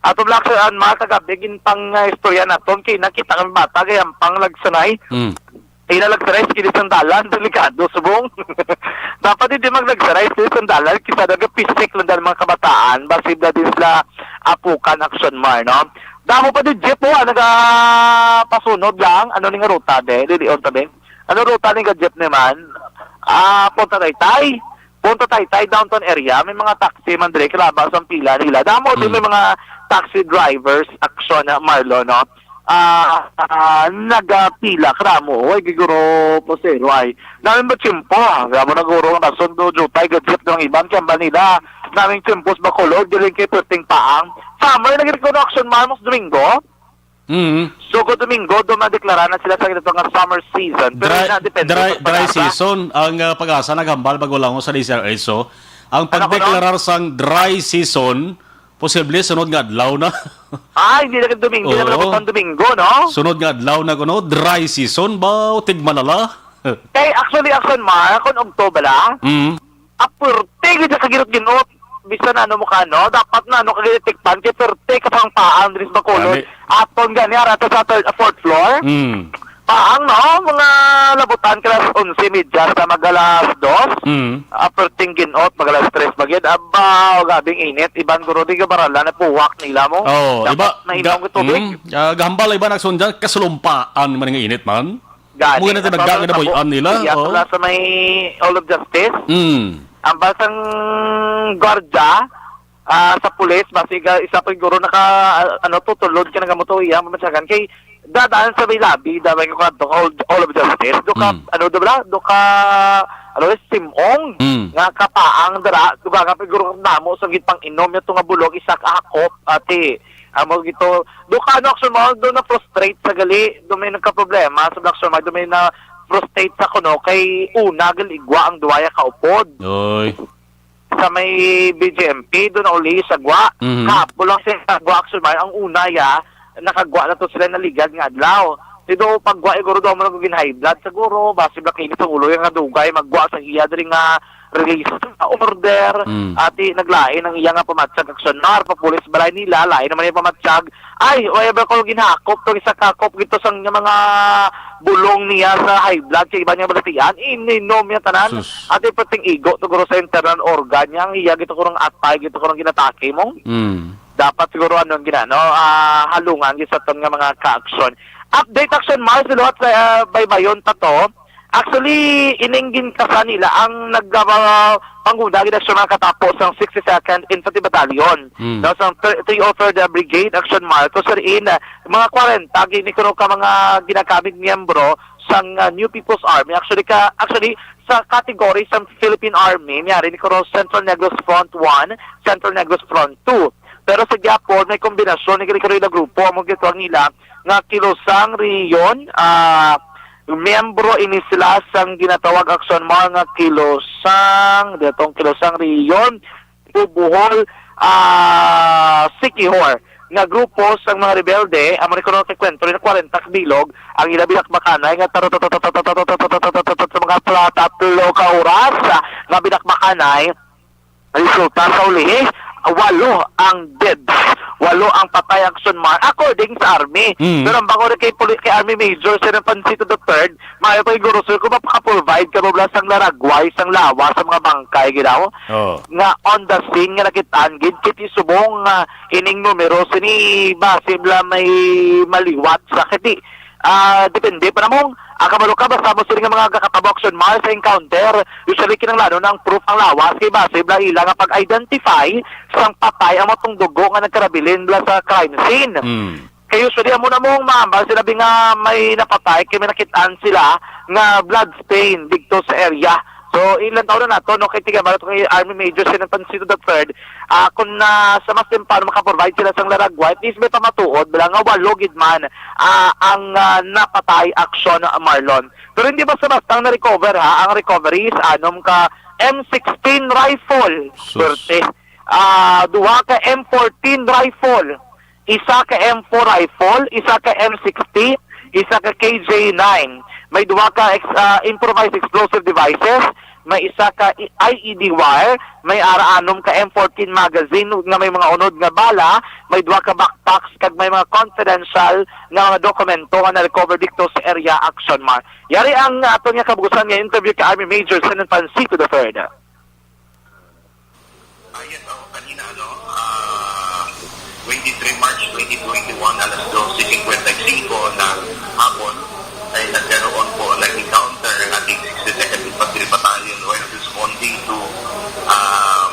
Ato lang sa mga kagabi, gin pang, ah, istorya naton, kay nakita kami bata, gayam pang nagsanay. Mm. Ila nagsaray sa kilid sang dalan, delikado, subong. Dapat hindi mag nagsaray sa kilid sang dalan, kisa nagapisik lang dahil mga kabataan, basi na din sila apukan, Action Mar, no? Damo pa din jeep, oh, ah, nagapasunod lang, ano ni nga ruta, de, lilion ta, be? Ano ruta ni nga jeep ni man? Ah, Punta Taytay. Punta Taytay, downtown area, may mga taxi man dire, kalaba sa pila nila. Damo din Hmm. may mga taxi drivers, Action, ah, Marlo, no? Ah, ah, nagapila, karamo, oy, giguro, pasero, ay. Namin ba tiyempo, ah? Kaya mo naguro nga nasundo, jutay, gadjip ng iban, kaya ba nila? Naming tiyempo sa Bacolod, diling kay Perting Paang. Summer, naging ko na Action Mar, mas Domingo. Mm. So, go Domingo, do madeklara na sila sa ginatawag nga summer season. Pero Dry, na, depende dry, sa dry pag-asa. Season ang, ah, pag-asa naghambal bago lang sa D Z R H. So, ang Ano ko, no? pagdeklarar sang dry season, posible sunod nga adlaw na. Ah, hindi na Domingo, hindi na Oo. pala Domingo, no? Sunod nga adlaw na kuno, dry season ba o tigmalala? Kay actually, Action Mar, kung Oktober, ah, Mm. apurte gid sa kagirot-ginot. Bisan ano mo ka, no? Dapat na ano ka gid tikpan kay perte ka pang paan diri sa Bacolod. Gani. Aton gani ara ta sa third, fourth floor. Mm. Paang, no? Mga labutan ka alas onse medya sa mag alas dos. Mm. Apurting ginot, mag alas tres ba gid. Aba, o gabing init. Iban guro di ka barala na puwak nila mo. Oh, Dapat iba, mainom ga-, ka tubig. Mm, ah, gahambal iba nagsundan, kasulumpaan man nga init man. Gani, Muna ang tinagda nga pablo-, nabuy-an nila, iya oh. pala sa may Hall of Justice. Mm. Ang basang gwardiya, ah, sa pulis, basi ka, isa pa siguro naka, ah, ano, tutulod ka ng gamuto, iya, mamatsagan. Kay, dadaan sa may lobby, damay ko kadto, Hall, Hall of Justice. Do ka, Mm. ano, do bala? Do ka, ano, simong, Mm. nga kapaang dara, do ka, siguro damo, sa gid pang inom, yung tunga bulog, isa ka hakop, ati, amo gito, do ka, ano, actually, mo, do na frustrate sa gali, do may nagkaproblema, sa Black Summer, do may na frustrate sa kuno, kay una, galigwa ang duwaya kaupod. Oy. Sa may B J M P, do na uli sa gwa. Mhm. Kapo lang siya sa gwa, actually, ang una, ya, nakagwa na to sila naligad nga adlaw. Dito, pagwa, siguro, do mo nagugin high blood, siguro, basi ba kinis ang ulo, yung nga dugay, magwa sa iya, diri nga, release sa order. Mm. Ati naglain ang iya nga pamatyag aksyonar, papulis balay nila, lain naman yung pamatyag. Ay, whatever ko ginhakop, to isa kakop gito sa nga mga bulong niya sa high blood, sa iba niya balatian, ininom niya tanan. Sus. Ati pating igo, to guro sa internal organ niya, ang iya gito kurang atay, gito kurang ginatake mo. Mm. Dapat siguro ano ang ginano, ah, halungan gid sa ton nga mga kaaksyon. Update, Action Mars, liwat sa, ah, baybayon pa to. Actually, ining ginkasa nila ang nag-, ah, panghuna gid, Action Mars, katapo sang sixty-second Infantry Battalion. Mm. No, sang thir-, three oh third Brigade, Action Mars. So, sir, in, ah, mga kwarenta gini kuno ka mga ginagamit miyembro sang, ah, New People's Army. Actually, ka, actually, sa category sa Philippine Army, may ari ni kuno Central Negros Front one, Central Negros Front two. Pero sa gihapon, may kombinasyon ni gani kuno nga grupo, amo gitawag nila nga Kilosang Riyon, ah, miyembro ini sila sang ginatawag, Action Mars, nga Kilosang, detong Kilosang Riyon, Bohol, ah, Siquijor nga grupo sang mga rebelde, amo ni kuno kay kwento ni kwarenta ka bilog ang ila binakbakanay nga tarot sa mga pla-, tatlo ka oras nga binakbakanay. Resulta sa ulihi, walo ang deads, walo ang patay, Action Mars, according sa army. Mm. Pero ang bangod kay puli-, kay Army Major Sir Pancito the third, maayo pa siguro, sir, kung mapaka-provide ka mo bala sang laragway, sang lawas sa mga bangkay, ginaw, Oh. nga on the scene nga nakitaan gid, kay ti subong nga ining numero sini basi bala may maliwat sa kay ti, ah, depende pa namong, ah, kabalo ka, basta mo sini nga mga kakatabo, Action Mars, sa encounter, usually kinahanglanon ang proof ang lawas kay basi bala ila nga pag-identify sang patay ang matong dugo nga nagkarabilin bala sa crime scene. Mm. Kay usually, amo na mong maambal sila, bi, nga may napatay, kay may nakitaan sila nga blood stain didto sa area. So, ilang taon na nato, no? Kay tiga bala to kay Army Major Sir Pancito the third, ah, kung na sa mas temprano makaprovide sila sang laragway, at least may pamatuod bala nga walo gid man, ah, ang, ah, napatay, Action Mars. Pero hindi basta-basta ang na-recover, ha. Ang recovery is anom ka M sixteen rifle. Sus. Swerte. Ah, duha ka M fourteen rifle, isa ka M four rifle, isa ka M sixty, isa ka K J nine. May duha ka ex-, ah, improvised explosive devices, may isa ka i-, I E D wire, may ara anom ka M fourteen magazine nga may mga unod nga bala, may duha ka backpacks, kag may mga confidential nga mga dokumento nga na-recover didto sa area, Action Mars. Yari ang aton nga kabugusan nga interview kay Army Major Senan Pancito the third. Ah, yes, oh, kanina, ano, ah, twenty-three March twenty twenty-one, alas dose cincuenta y cinco ng hapon, ay nagkaroon po ng encounter ang ating sixty-second Infantry Battalion while responding to, um,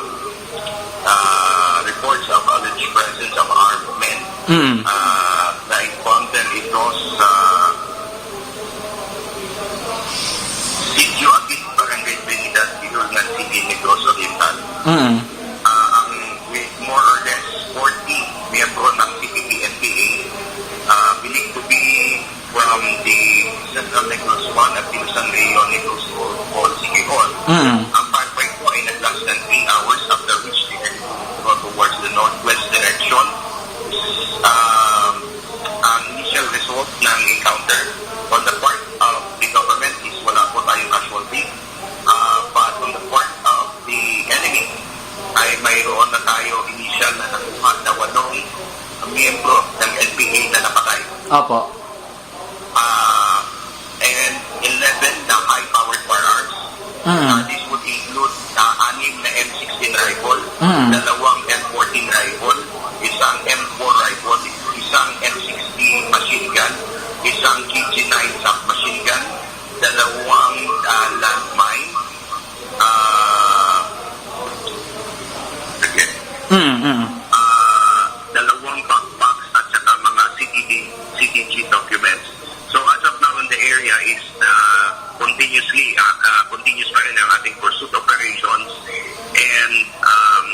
ah, reports of alleged presence of armed men. Mm. Ah, na-encounter ito sa Sitio Agit, Barangay Trinidad, Binulgan City, Negros Oriental. Mm. Ah, ang with more or less forty miyembro ng C P P N P A, ah, believed to be from the Central Negros one at Pilusan Region, Negros Bohol, Siquijor. Mm. Ang firefight po ay nag-last ng three hours, after which they are moving towards the northwest direction. Um, ang initial result ng encounter on the part of the government is wala po tayong casualty. Ah, but on the part of the enemy, ay mayroon na tayo initial na nakuha na walong miyembro ng N P A na napatay. Opo. Ah, and eleven na high-powered firearms. Mm. Ah, this would include, ah, anim na M sixteen rifle, Mm. dalawang M fourteen rifle, isang M four rifle, isang M sixteen machine gun, isang K G nine submachine gun, dalawang, ah, landmine, ah, okay. Mm, mm. Ah, dalawang backpacks at saka mga C T D, C T G documents. So, as of now in the area is, ah, continuously, ah, ah, continuous pa rin ang ating pursuit operations, and, um,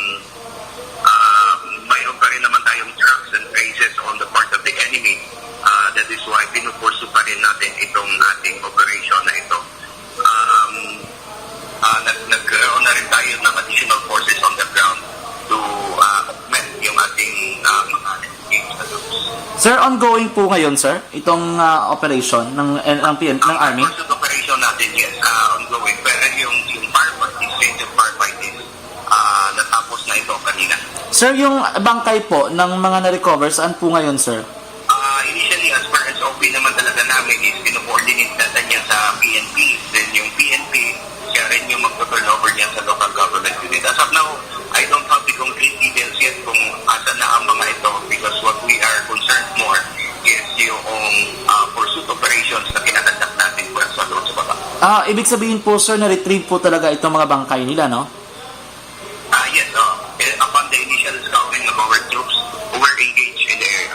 ah, mayroon pa rin naman tayong tracks and traces on the part of the enemy. Ah, that is why pinupursu pa rin natin itong ating operation na ito. Um, ah, nag-, nagkaroon na rin tayo ng additional forces on the ground to, ah, augment yung ating, ah, mga investigative status. Sir, ongoing po ngayon, sir, itong, ah, operation ng, ng P N, ng Army? Ang pursuit operation natin, yes, ah, ongoing. Pero yung, yung firefight, yung firefight is, ah, natapos na ito kanina. Sir, yung bangkay po ng mga na-recover, saan po ngayon, sir? Ah, initially, as per S O P naman talaga namin is pino-coordinate natin yan sa P N P. Then yung P N P, siya rin yung magto-turn over niyan sa local government unit. As of now, I don't have the complete details yet kung asan na ang mga ito, because what we are concerned more is yung, ah, for Ah, ibig sabihin po, sir, na-retrieve po talaga itong mga bangkay nila, no? Ah, yes, oh. Eh, upon the initial scouting of our troops who were engaged in the area.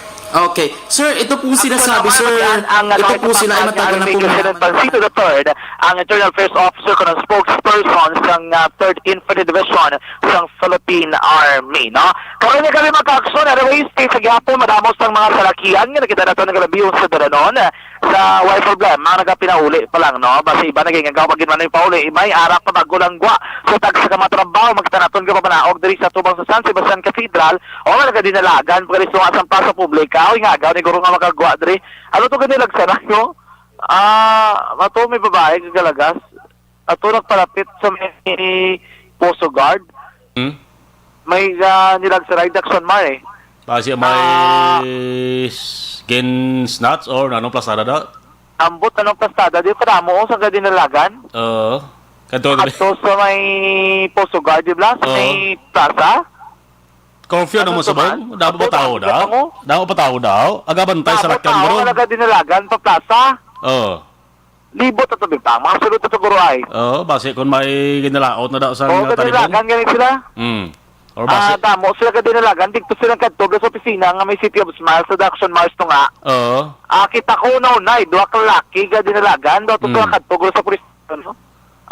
Okay. Sir, ito po sila sabi, sir. Ito po sila ay matagal na po. President Pancito the third, ang Internal Affairs Officer ko ng spokesperson sang, ah, Third Infantry Division sang Philippine Army, no? Karon nga kami, mga ka-aksyon, anyways, kay sa gihapon, madamo sang mga salakihan nga nakita nato nga nagalabiyon sa dalanon. Sa way problema, nagapinauli pa lang, no? Basi iba nagingagaw pa gid man ang pauli. May ara pa bago lang gwa. Sa tagsa ka mga trabaho, makita naton nga pamanaog diri sa tubang sa San Sebastian Cathedral, o nga nagadinalagan, pagkalisunga sang plaza publika, o nga agaw ni guro nga makagwa diri. Ano to gani lagsaran, no? Ah, ato may babae nga galagas. Ato nagpalapit sa may Poso Guard. Hmm? May, ah, nilagsaray Daxon Mar, eh. Basi may Ah. s-, gin-snatch or anong plasada da? Ambot anong plasada, di kadamo, oh, sa Gadinalagan. Oo. Kadto, Adto sa may Poso Guard, di ba? Sa Oo. may plaza. Curfew Ano naman to, sa bang? man? Damo Ato, pa tao damo daw? pa mo? Damo pa tao daw? Agabantay sa Damo lakyan, tao bro. nga nagadinalagan pa plaza. Oo. Libot ato, Bintang. Mga sulod ato, guro, ay. Oo, basi kung may ginalaot na daw sa Oo, nga talibong. Kadinalagan gani sila. Mm. Or Ah, basi damo sila kadinalagan. Dito sila kadto sa opisina nga may City of Smiles sa Daxon Mars to nga. Oo. Ah, kita ko na unay, duha ka lalaki kadinalagan. Daw to sila Mm. kadto sa pulis, no?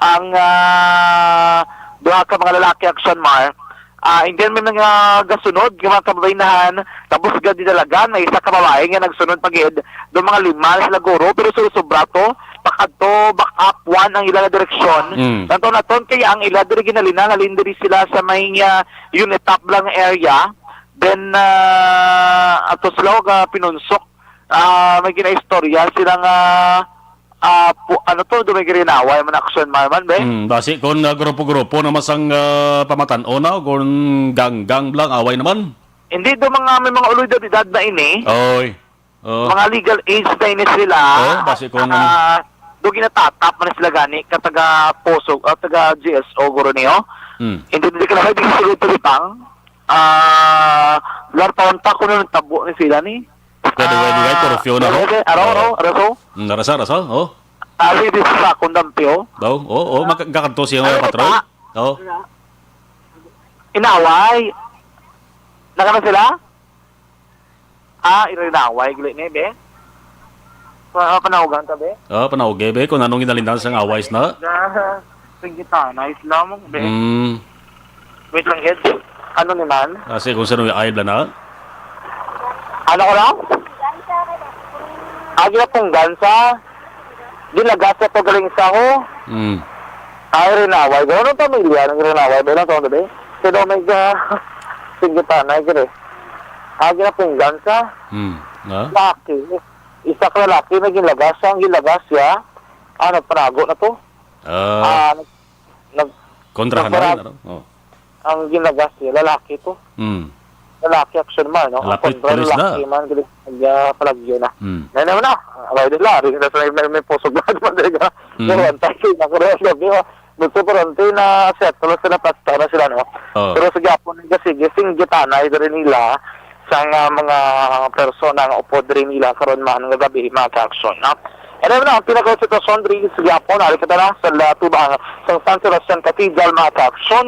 Ang, ah, duha ka mga lalaki, Action Mar. Ah, and then may mga gasunod nga mga kababainahan, tapos gadinalagan, may isa ka babae nga nagsunod pa gid. Do mga lima na sila, guro, pero sobra-sobra to. Pakadto, back up, one ang ila nga direksyon. Mm. Tanto naton kay ang ila diri ginalina, halin diri sila sa may, ah, Unitop lang area. Then, ah, ato sila og, ah, pinunsok. Ah, may ginaistorya sila nga, ah, pu-, ano to, do may girinaway man, Action Mar man, be? Mm, basi kung, ah, grupo-grupo naman sang, ah, pamatan-o na, kung gang-gang lang, away naman. Hindi, do mga, may mga uloy edad na ini. Oy. Oh. Mga legal age na ini sila. Oh, basi kung Ah, do ginatatap man sila gani ka taga Poso, ah, taga G S O, guro niyo. Hmm. Hindi, hindi ka na pwede sulod sa Libang. Ah, larpaon pa kung ano nagtabo ni sila ni. Pwede, pwede, Ah, curfew na, pwede, ho? Araw, Oh. araw, araw, so. Hmm, arasa, arasa, oh. Ah, di, di sa akong dampi, oh. Daw, oh, oh, Ah, magkakadto siya ano nga ka patrol. pa? Oh. Inaway. Nakana sila? Ah, irinaway, guli ni, be. Pa-, panawagan ka, be? Ah, panawagan, be, kung anong ginalinan sang away na. Sa, sa gitana, Islam, be. Mm. Wait lang, Ed. Ano ni man? Kasi kung sino yung ayod na. Ano ko lang? Ah, ginapunggan sa Ginagas sa pagaling sa ho. Mm. Ay, rinaway. Gano'n ang pamilya ng rinaway? Ba lang sa gabi? Pero may ga-, singgitan na, gire. Ah, ginapunggan sa Hmm. Ah? Laki. Isa ka lalaki na ginagas. Ang ginagas siya, ah, nagpanago na to. Ah. Ah, nag-, nag-, Kontrahan na rin, nagpanago. Ano? Oh. Ang ginagas niya, lalaki to. Mm. Lalaki, Action Mar, no? Ang Lapit kontra, pulis na. Lalaki man, galit, ah, palagyo na. Mm. Ngayon naman na, away nila, rin na sa may, may, may puso ba naman, di ba? Mm. Pero ang tayo, na, pero ang gabi, oh. Gusto ko rin, tayo na settle sila, pasta na sila, no? Oh. Pero sa gapon, nga sige, singgitanay, diri nila, sa nga mga persona nga upod rin nila, karon man, nga gabi, mga ka-action, no? Ano na, ang pinaka-sitwasyon diri sa gapon, ari kita na, sa la-, tubang, sa San Sebastian Cathedral, mga ka-action,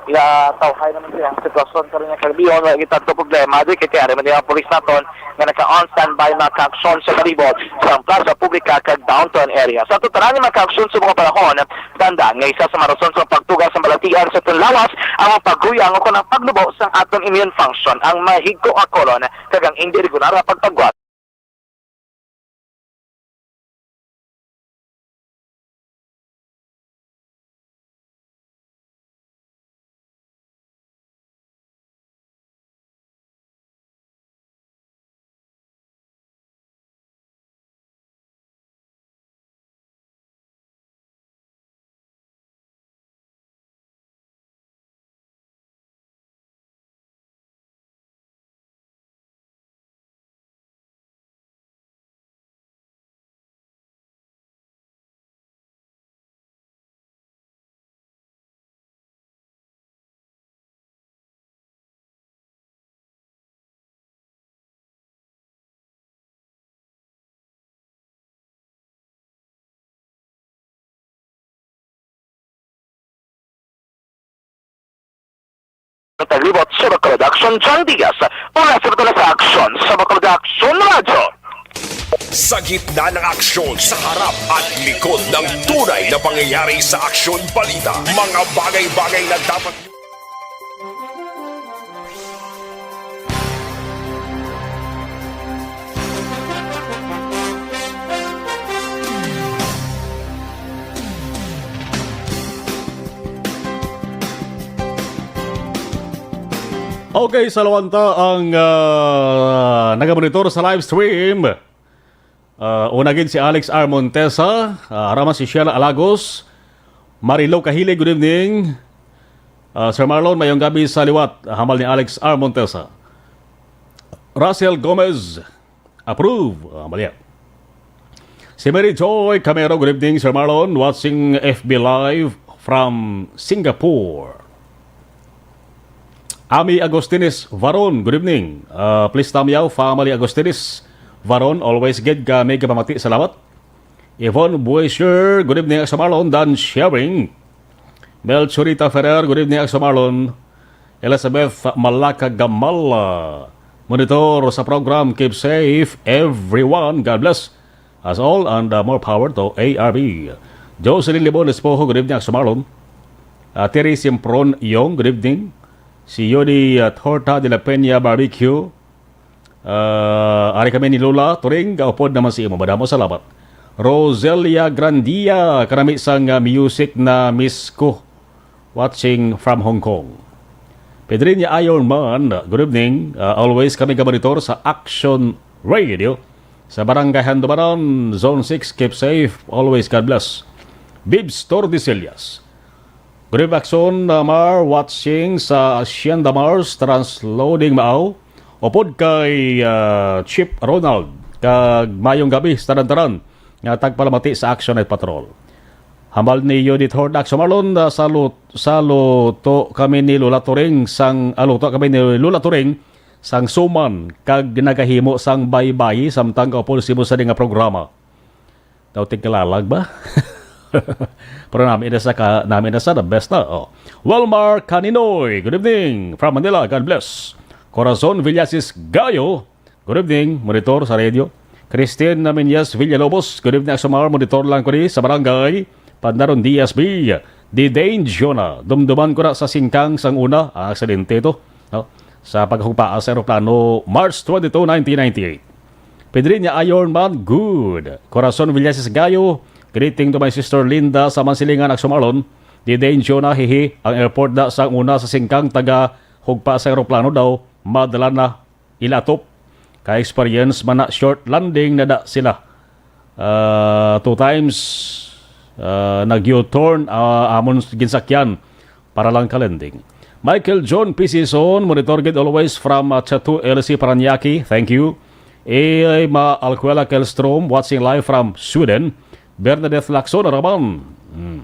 ya, tawhay naman siya ang sitwasyon karon nga kagabion, wala kita to problema, di kay ari man ang pulis naton nga naka-on standby, mga ka-aksyon, sa palibot sang plaza publika kag downtown area. Sa totalan, mga ka-aksyon, sa mga panahon, tanda nga isa sa mga rason sa pagtuga sa balatian sa aton lawas ang pagkuyang o kanang paglubo sang aton immune function, ang mahigko nga colon, kag ang indi regular nga pagpagwat. Taglibot, Seba Production, John Diaz. Una sa Batala sa Aksyon, Seba Production, Radyo. Sa gitna ng aksyon, sa harap at likod ng tunay na pangyayari sa aksyon balita, mga bagay-bagay na dapat Okay, salwanta ang, ah, nagamonitor sa live stream. Ah, una gid si Alex R. Montesa, ah, ara man si Sheila Alagos, Marilo Kahili, good evening. Ah, Sir Marlon, mayong gabi sa liwat, ah, hambal ni Alex R. Montesa. Russell Gomez, approve. Ah, hambal niya. Si Mary Joy Camero, good evening, Sir Marlon, watching F B Live from Singapore. Ami Agustines Varon, good evening. Ah, please, Tamyaw, family Agustines Varon, always gid kami kapamati. Salamat. Yvonne Buesher, good evening, Agso Marlon, Dan Sharing. Melchorita Ferrer, good evening, Agso Marlon. Elizabeth Malaka Gamal, monitor sa program, keep safe, everyone. God bless us all and, uh, more power to A R B. Jocelyn Libon Espojo, good evening, Agso Marlon. Uh, Terry Simpron Yong, good evening. Si Yodi, uh, Torta de la Peña Barbecue. Uh, ari kami ni Lola Turing, gaupod naman si imo. Madamo salamat. Roselia Grandia, kanami sang, uh, music na miss ko. Watching from Hong Kong. Pedrinya Iron Man, good evening. Uh, always kami gamonitor sa Action Radio sa Barangay Handumanan, Zone six. Keep safe. Always, God bless. Bibs Tordesillas. Good evening, Action, uh, Mar, watching sa Hacienda Mars, transloading Mao. Upod kay, uh, Chief Ronald, kag mayong gabi sa tanan-tanan nga tagpalamati sa Action Night Patrol. Hambal ni Judith Hordak Sumarlon, ah, salut-, saluto kami ni Lola Turing sang, ah, luto kami ni Lola Turing sang suman kag nagahimo sang baybay samtang kaupod simo sa nga programa. Daw tigkalalag ba? Pero nami na sa ka, nami na sa the best na. Oh. Walmar Kaninoy, good evening from Manila. God bless. Corazon Villasis Gayo, good evening, monitor sa radio. Christine Naminyas Villalobos, good evening, Asomar, monitor lang ko di sa barangay Pandaron D S B. Di Dane Jonah, dumduman ko na sa singkang sang una, ang aksidente ito, no? Sa paghugpaa sa eroplano, March twenty-two, nineteen ninety-eight. Pedrinya Iron Man, good. Corazon Villasis Gayo, greeting to my sister Linda sa Mansilingan, Agsumarlon. Di Dane Jonah, hihi, ang airport da sang una sa singkang taga hugpa sa eroplano daw, madala na ilatop. Ka-experience man na, short landing na da sila. Ah, two times, ah, nag-U-turn, ah, amon ginsakyan para lang ka-landing. Michael John P C Son, monitor gid always from, ah, Chateau L C Paranaque. Thank you. Eh, Ma Alcuela Kelstrom, watching live from Sweden. Bernadette Lacson, Raman. Hmm.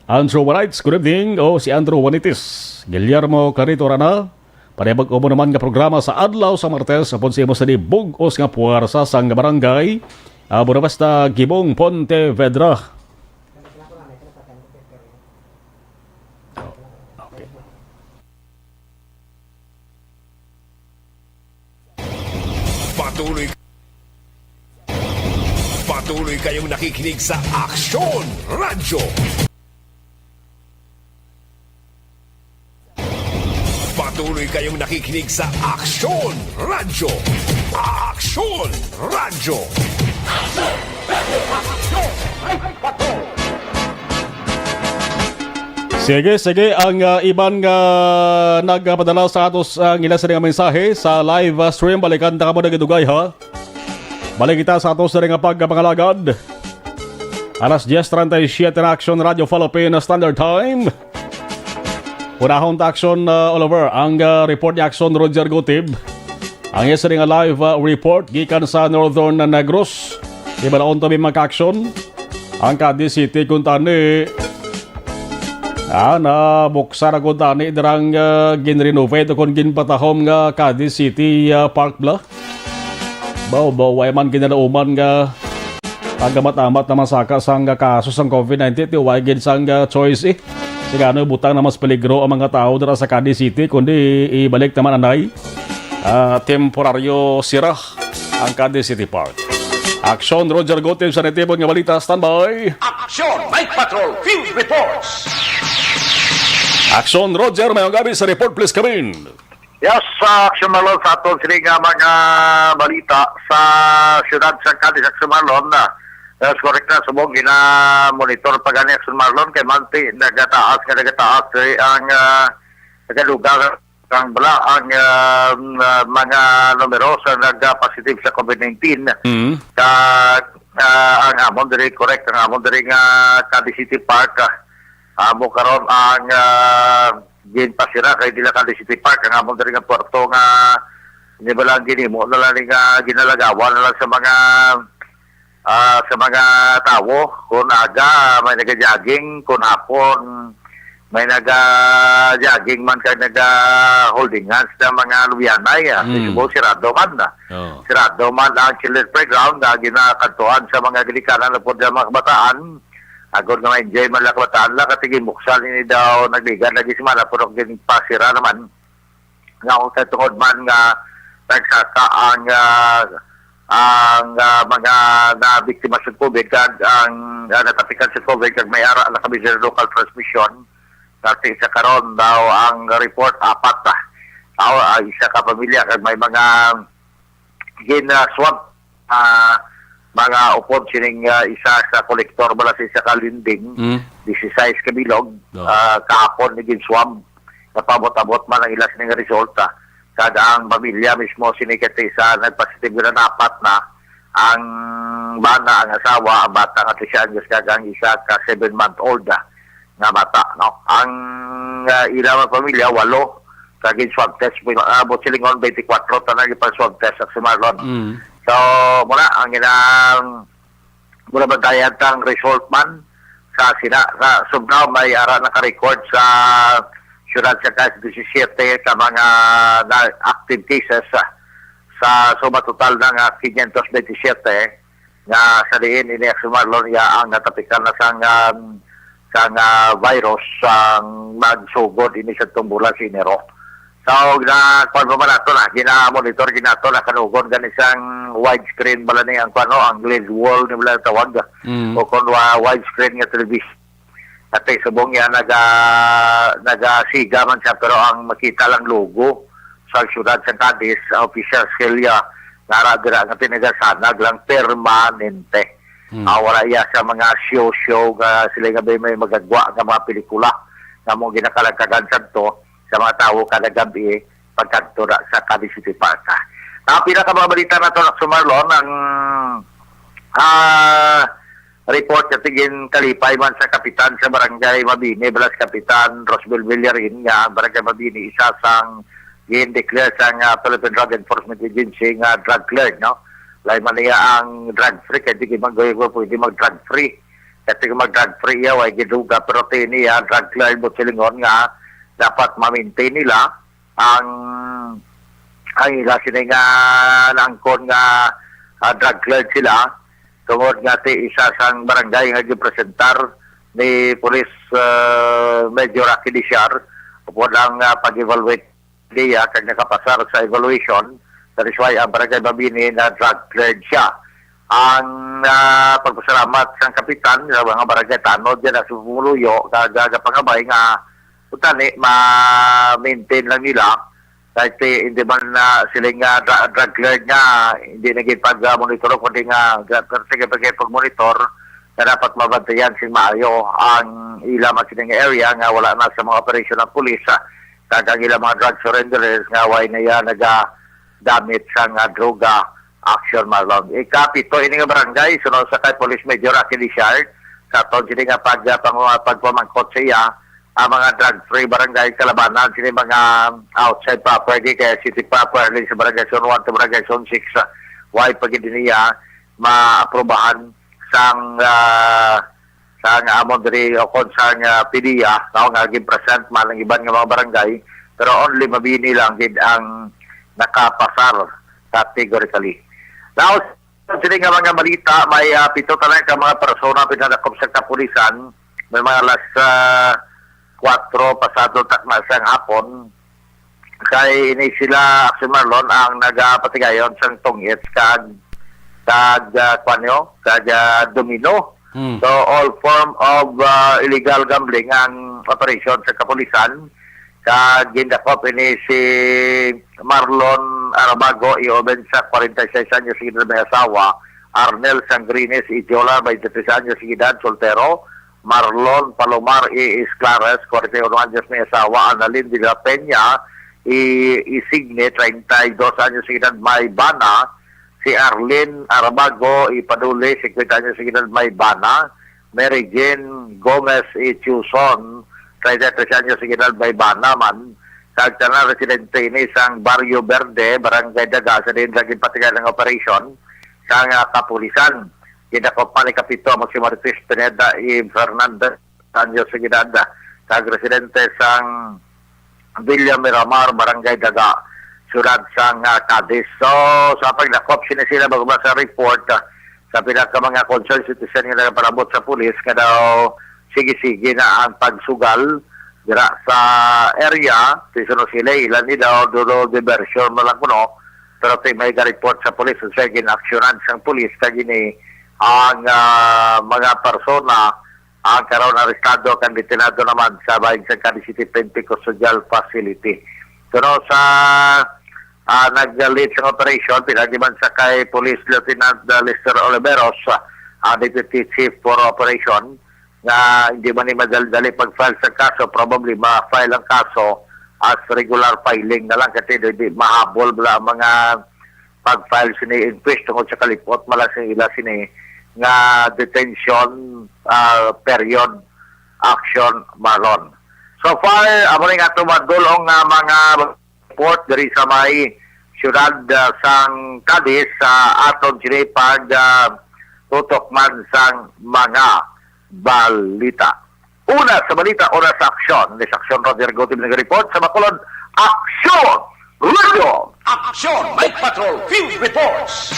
Andrew Wanites, good evening. Oh, si Andrew Wanites. Guillermo Carito Rana, panibag-o mo naman nga programa sa adlaw sa Martes, upod sa imo sa di bug-os nga puwersa sang barangay, ah, Bonabasta, Gibong, Pontevedra. Oh, okay. Patuloy, patuloy kayong nakikinig sa Aksyon Radyo. Patuloy kayong nakikinig sa Aksyon Radyo. Aksyon Radyo. Sige, sige, ang, ah, iban nga nagpadala sa atos ang ila sini nga mensahe sa live, ah, stream. Balikan ta kamo na gidugay, ha? Balik kita sa atos sini nga pagpangalagad. Alas diez treinta y siete na, Aksyon Radyo Philippine Standard Time. Unahon ta, Aksyon, ah, Oliver, ang, ah, report ni Aksyon Roger Gutib. Ang iya sini nga live, ah, report gikan sa Northern Negros. Ibalaon to, mga ka-aksyon. Ang Cadiz City kuntani, ah, nabuksan na kuntani dirang, ah, ginrenovate o kon ginpatahom nga Cadiz City, ah, Park bala. Baw, baw, way man ginalauman nga pagamat-amat naman saka sang kaso sang covid nineteen, ti way gid sang, ah, choice, eh. Kay ano ibutang na mas peligro ang mga tawo dira sa Cadiz City, kundi ibalik naman anay, ah, temporaryo sira ang Cadiz City Park. Aksyon, Roger Gotem sa natibon nga balita. Standby. Aksyon, Night Patrol Field Reports. Aksyon, Roger, may gabi sa report, please come in. Yes, sa Aksyon Marlon, sa aton sini nga mga balita sa siyudad sa Cadiz, Aksyon Marlon, na yes, correct na, subong gina-monitor pa gani, Aksyon Marlon, kay manti nagataas nga nagataas, eh, ang, ah, nagadugang ang bala ang, ah, ah, mga numero sa nagpa-positive sa COVID nineteen. Mm. Kag, ah, ang amon diri, correct, ang amon diri nga Cadiz City Park, ah, amo karon ang, ah, ginpasira kay dila Cadiz City Park, ang amon diri nga puerto nga, di ba lang, ginhimo na lang ni nga ginalagawan na lang sa mga, ah, sa mga tawo. Kung aga, may naga-jogging, kung hapon, may naga-jogging man kay naga-holding hands na mga Lubianay, ah. Mm. Mismo sirado man, ah. Oo. Sirado man ang children's playground nga ginakantuan sa mga ginikanan na pud ang mga kabataan. Agod nga ma-enjoy man lang kabataan lang, kay ginbuksan ini daw, nagligad lagi semana, pero ginpasira naman. Nga kung sa tungod man nga nagsaka ang, ah, ang, ah, mga nabiktima sa COVID, kag ang, ah, natapikan sa COVID, kag may ara na kami sa local transmission, kasi sa karon daw ang report, apat, ah, tao, ah, isa ka pamilya, kag may mga gin-swab, ah, mga upod sining, ah, isa sa kolektor bala sa isa ka lending, Mm. disisais ka bilog, No. ah, kahapon ni gin-swab, napabot-abot man ang ila sining resulta. Kag ang pamilya mismo sini kay isa nagpositive na, apat na, ang bana, ang asawa, ang bata nga three anyos, kag ang isa ka seven-month-old, ah, nga bata, no? Ang, ah, ila nga pamilya, walo, kag gin-swab test, ah, buot silingon, twenty-four tanan gin-swab test, Aksyon Marlon. Mm. So, muna, ang inang, muna bantayan tang result man sa sina, sa Sugnaw, may ara naka-record sa siyudad sa Cadiz, disisiete ka mga na active cases, ah, sa suma total na nga quinientos veintisiete, nga sa diin ini, Aksyon Marlon, iya ang natapikan na sang, um, sang, ah, virus sang magsugod ini sa tong bulan sa Enero. So, na, kuwan pa man nato na, gina-monitor gid nato na kanugon gani sang widescreen bala ni ang kuwan, no, ang lid wall ni bala tawag. Mm. O kung wa-, widescreen nga television. At subong niya naga-, nagasiga man siya, pero ang makita lang logo sa siyudad sa Cadiz, ang official scale niya, nara dira nga tinaga sanag lang permanente. Hmm. Ah, wala iya sa mga show-show nga sila nga may, may magagwa nga mga pelikula nga mo ginakalagkagan sadto sa mga tawo kada gabi pagkadto na sa Cadiz City Park. Ah, pila ka mga balita nato, Aksyon Marlon, ang, ah, report nga tigin kalipay man sa kapitan sa Barangay Mabini, bala si Kapitan Rosbel Villarin, nga ang Barangay Mabini isa sang gin-declare sang, ah, Philippine Drug Enforcement Agency nga drug cleared, no? Lain man niya ang drug free, kay di man gayud pwede mag drug free. Kay di mag drug free iya, way giduga, pero ti niya drug cleared, buot silingon nga dapat ma-maintain nila ang, ang ila sini nga naangkon nga, ah, drug cleared sila, tungod nga ti isa sang barangay nga gipresentar ni Police, ah, Major Aki Disiar upod ang, ah, pag-evaluate niya kag nakapasar sa evaluation. That is why ang Barangay Mabini na drug cleared siya. Ang, ah, pagpasalamat sang kapitan sa mga barangay tanod diyan sa pumuluyo kag, ah, gapangabay nga utani ma-maintain lang nila. Kahit, eh, hindi man na sila nga dra-, drug cleared nga, hindi na gid pag, ah, monitor, kundi nga, ga-, pero sige, pag, pag-monitor, na dapat mabantayan sing maayo ang ila man sini nga area nga wala na sa mga operasyon ng pulis, ah, kag ang ila mga drug surrenderers nga way na iya naga-, gamit sang, ah, droga, Aksyon Marlon. Ikapito ini nga barangay, suno sa kay Police Major Aki Disiar, sa aton sini nga pag-, ah, pang-, ah, pagpamangkot sa iya, ang mga drug-free barangay kalabanan sini mga outside proper, di kaya city proper, like sa Barangay Zone one to Barangay Zone six, ah, way pa gid niya maaprubahan sang, ah, sang amon diri o kon sang, ah, PDEA, no, nga gin-present man ang iban nga mga barangay, pero only Mabini lang gid ang nakapasar categorically. Now, sini nga mga balita, may, ah, pito tanan ka mga persona pinadakop sa kapulisan, may mga last, ah, kwatro pasado takna sang hapon, kay ini sila, Action Marlon, ang nagapatigayon sang tungits kag, kag, ah, kuwan nyo, kag, ah, domino. Hmm. So, all form of, ah, illegal gambling ang operation sa kapulisan. Kag gindakop ini si Marlon Arabago, iuban sa kwarenta y seis anyos, may asawa, Arnel Sangrines Ijola, twenty-three anyos, soltero, Marlon Palomar E. Esclares, kwarenta y uno anyos, may asawa, Annalyn de la Peña E. Isigne, treinta y dos anyos, may bana, si Arlene Arabago E. Paduli, cincuenta anyos, may bana, Mary Jane Gomez E. Chuson, treinta y tres anyos, may bana man, kag tanan residente ini sang Barrio Verde, Barangay Daga, sa diin lagi patigay ang operasyon sang, ah, kapulisan. Gidakop man ni Kapito amo si Marites Pineda E. Fernandez, anyos sa edad, kag residente sang Villa Miramar, Barangay Daga, siyudad sang, ah, Cadiz. So, sa pagdakop sini sila, bag-o man sa report, ah, sa pila ka mga concerned citizen nga nagapalabot sa pulis nga daw sige-sige na ang pagsugal dira sa area, sa Iloilo, ilan ni daw, dulo diversion mo lang kuno, pero ti may ga-report sa pulis, so siya ginaksyonan sang pulis, kag ini ang, ah, mga persona ang karon arestado kag detenado naman sa bahin sa Cadiz City Pentecost Social Facility. Pero sa, ah, nag-lead sa operation, pinagi man sa kay Police Lieutenant, ah, Lester Oliveros, ah, ang Deputy Chief for Operation, nga hindi man ni madali-dali pag-file sa kaso, probably ma-file ang kaso as regular filing na lang kasi di, di mahabol bala ang mga pag-file sini inquest tungod sa kalipot mala sa ila sini nga detention, ah, period, Action Marlon. So far, amo ni nga tumadulong nga mga report diri sa may siyudad, ah, sang Cadiz sa aton sini pag, ah, tutok man sang mga balita. Una sa balita, una sa aksyon. Ni sa aksyon, Roger Gutib nag-report sa Bacolod. Aksyon! Radio! Aksyon! May Patrol Field Reports!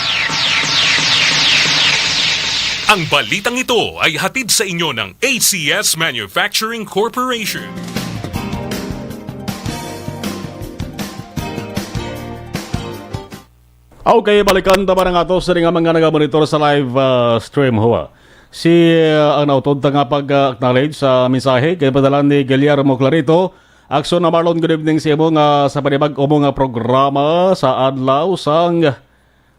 Ang balitang ito ay hatid sa inyo ng A C S Manufacturing Corporation. Okay, balikan ta ba nga ato sa nga mga nagamonitor sa live, ah, stream, ho, ah. Si, ah, ang nautod ta nga pag, ah, acknowledge sa mensahe kay padala ni Guillermo Clarito. Aksyon na, Marlon, good evening sa imo nga sa panibag-o mo nga programa sa adlaw sang,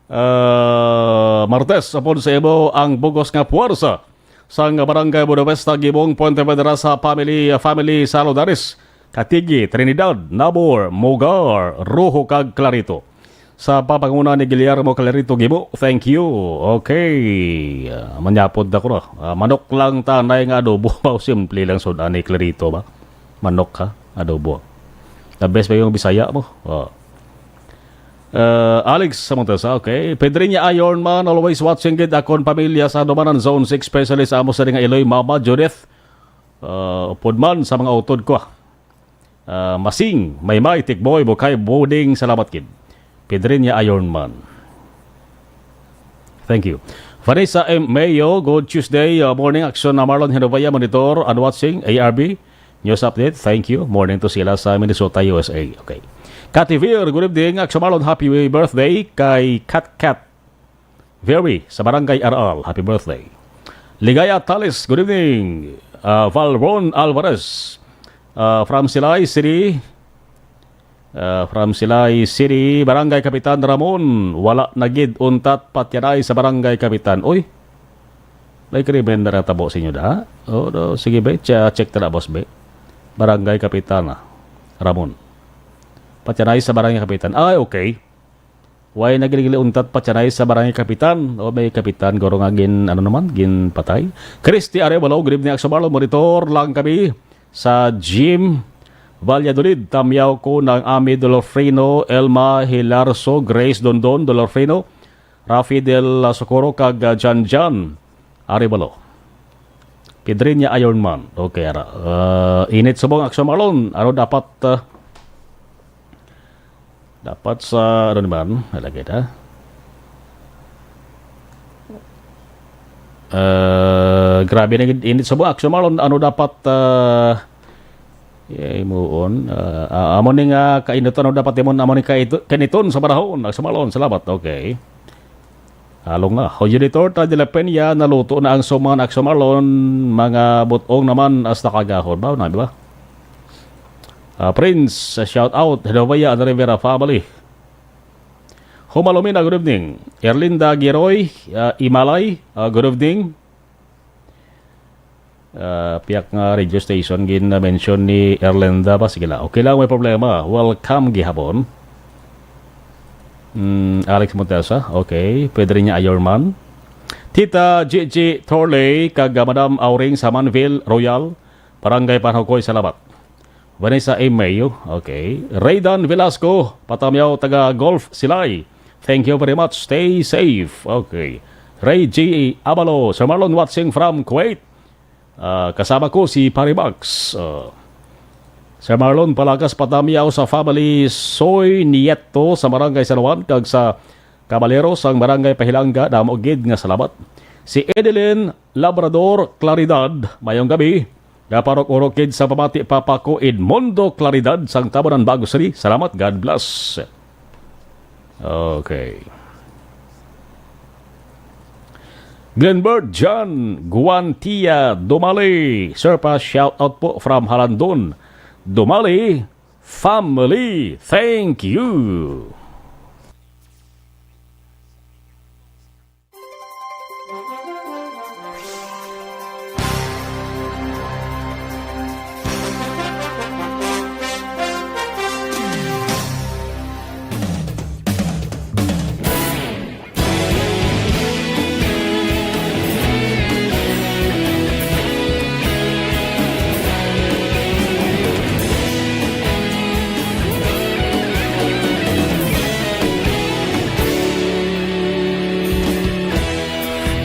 ah, Martes. Upod sa imo ang bugos nga puwersa sang Barangay Buenavista, Gimong, Puente Vedra sa family, family Saludares, Katigi, Trinidad, Nabor, Mogar, Rojo, kag Clarito. Sa papanguna ni Guillermo Clarito Gibo, thank you. Okay. Ah, manyapod na ko na. Ah, manok lang tanay nga adobo. Simple lang sud ani, Clarito, ba? Manok, ha? Adobo. The best ba yung Bisaya mo? Oh. Uh, Alex Samontes, okay. Pedriña Ironman, always watching gid akon pamilya sa Dumanan Zone six, especially sa amo sa nga Iloy, Mama Judith. Uh, upod man sa mga utod ko. Uh, Masing, Maymay, Tikboy, Bukay, Buding, salamat gid. Pedriña Ironman. Thank you. Vanessa M. Mayo, good Tuesday, uh, morning. Aksyon na, Marlon Hinubaya, monitor and watching, A R B. News update, thank you. Morning to sila sa Minnesota, U S A. Okay. Cathy Veer, good evening. Aksyon, Marlon, happy birthday kay Kat Kat Very sa Barangay Aral. Happy birthday. Ligaya Talis, good evening. Uh, Valron Alvarez, uh, from Silay City. Uh, from Silay City, Barangay Kapitan Ramon, wala na gid untat patyanay sa Barangay Kapitan. Uy, may krimen na natabo sa inyo da? Oh, no. Sige, be. Che-, check ta na, boss, be. Barangay Kapitan, ah, Ramon. Patyanay sa Barangay Kapitan. Ay, okay. Way na gid untat patyanay sa Barangay Kapitan. O, may kapitan, guro nga gin, ano naman, ginpatay. Christy Arevalo, good evening, Aksyon Marlon. Monitor lang kami sa Jim Valladolid. Tamyaw ko ng Ami Dolofrino, Elma Hilarso, Grace Dondon Dolofrino, Rafi del Socorro, kag, ah, Jan Jan Arevalo. Pedriña Ironman. Okay, ara. Ah, init subong, Aksyon Marlon. Ano dapat, ah, dapat sa, ano naman? Nalagay na. Ah, grabe na gid init subong, Aksyon Marlon. Ano dapat, ah, Eh, muon. Ah, ah, amo ni nga kainuton, ano dapat imon? Amo ni kaito-, kainiton sa panahon. Aksyon Marlon, salamat. Okay. Halong na. Junior Torta de la Peña, naluto na ang suman, Aksyon Marlon. Mga butong naman, hasta kagahon. Ba, na, di ba? Ah, Prince, shout out. Hello, Baya, the Rivera family. Humalumina, good evening. Erlinda Giroy, ah, Imalay, ah, good evening. Ah, piyak nga radio station gin-mention ni Erlinda ba? Sige lang. Okay lang, may problema. Welcome gihapon. Mm, Alex Montesa, okay. Pwede rin niya Ayurman. Tita Gigi Torley, kag, ah, Madam Auring sa Manville Royal, Barangay Panhokoy, salamat. Vanessa A. Mayo, okay. Raydan Velasco, Patamyaw, taga Gulf Silay. Thank you very much. Stay safe. Okay. Ray G. Abalo, Sir Marlon watching from Kuwait. Ah, kasama ko si Pare Max. Ah, Sir Marlon, palakas Patamyaw sa family Soy Nieto sa Barangay San Juan kag sa Caballeros, ang Barangay Pahilanga, damo gid nga salamat. Si Edeline Labrador Claridad, mayong gabi. Kaparok-urok gid sa pamati, Papa ko Edmundo Claridad sang Tabonan, Bago City. Salamat, God bless. Okay. Glenbert John Guantia Dumali. Sir pa, shout out po from Halandon. Dumali family, thank you.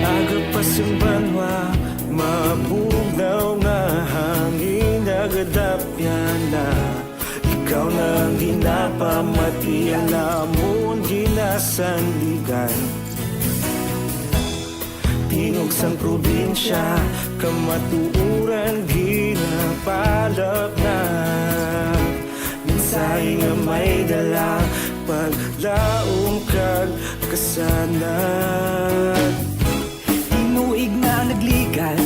Aga pa sing banwa, mabugnaw nga hangin, nagadapyan na. Ikaw na ang ginapamati, ang amon ginasandigan. Tingog sang probinsya, kamatuoran ginapalapnap. Mensahe nga may dala, paglaom kag kasanag. Tinuig na nagligad,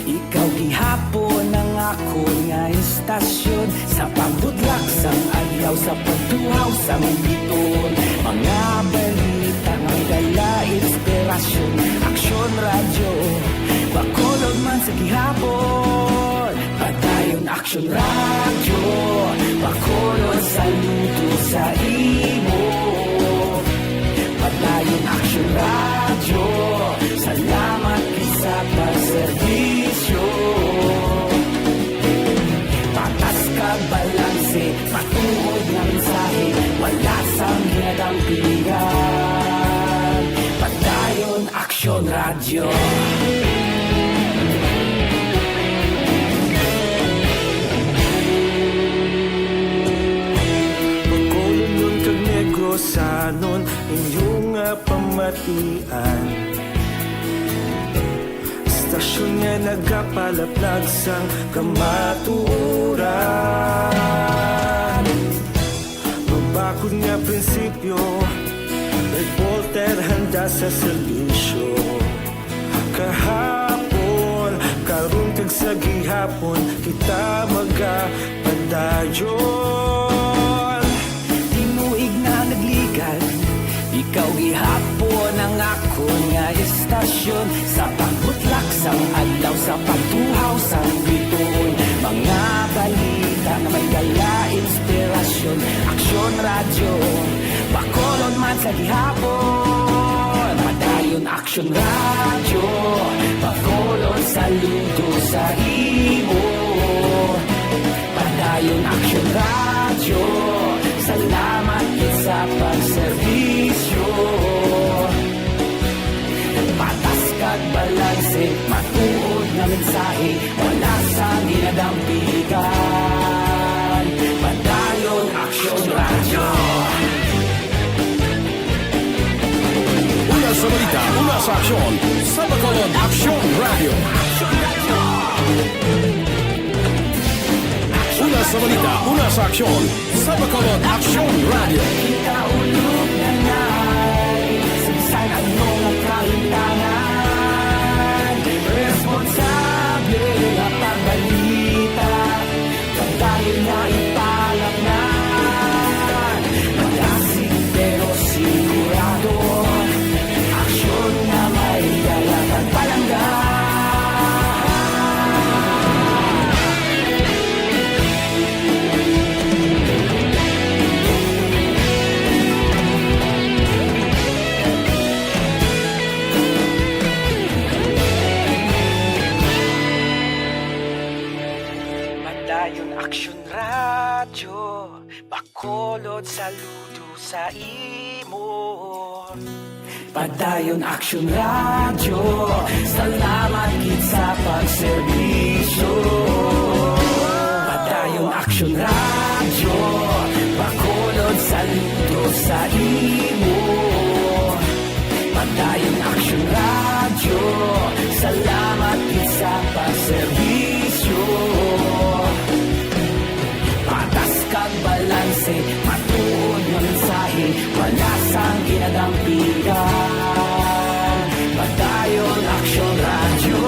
ikaw gihapon ang akon nga istasyon. Sa pagbudlak sang adlaw, sa pagtuhaw sang bituon, mga balita nga may dala inspirasyon. Aksyon Radyo, Bacolod man sa gihapon. Padayon Aksyon Radyo, Bacolod, saludo sa imo. Padayon Aksyon Radyo, salamat gid sa pagserbisyo. Patas kag balanse, matuod nga mensahe, wala sang ginadampigan. Padayon Aksyon Radyo. Bacolodnon kag Negrosanon, inyo nga pamatian. Istasyon nga nagapalaplag sang kamatuoran. Mabakod nga prinsipyo, reporter handa sa serbisyo. Kahapon, karon kag sa gihapon, kita magapadayon. Tinuig na nagligad, ikaw gihapon ang akon nga istasyon. Sa pagbutlak sang adlaw, sa pagtuhaw sang bituon, mga balita nga may dala inspirasyon. Aksyon Radyo, Bacolod man sa gihapon. Padayon Aksyon Radyo, Bacolod, saludo sa imo. Padayon Aksyon Radyo, salamat gid sa pagserbisyo. Patas kag balanse, matuod nga mensahe, wala sang ginadampigan. Padayon Aksyon Radyo. Una sa balita, una sa aksyon, sa Bacolod Aksyon Radyo. Una Sa balita, una sa aksyon, sa Bacolod Aksyon Radio. Padayon Aksyon Radyo, Bacolod, saludo sa imo. Padayon Aksyon Radyo, salamat gid sa pagserbisyo. Padayon Aksyon Radyo, Bacolod, saludo sa imo. Padayon Aksyon Radyo, salamat gid sa pagserbisyo. Patas kag balanse, matuod nga mensahe, wala sang ginadampigan. Padayon Aksyon Radyo.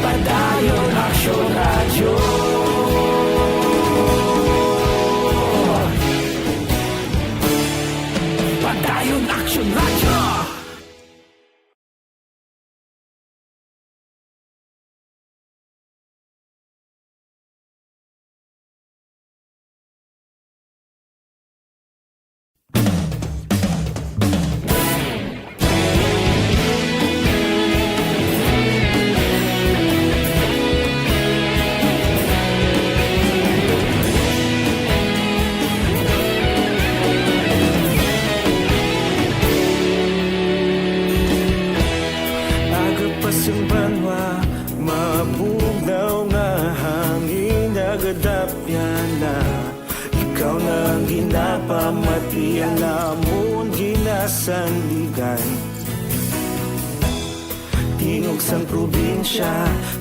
Padayon Aksyon Radyo. Padayon Aksyon Radyo. Agapas ang banwa, mabugnaw nga hangin, nagadapyan na. Ikaw na ang ginapamati, ang amon ginasandigan. Tingog sang probinsya,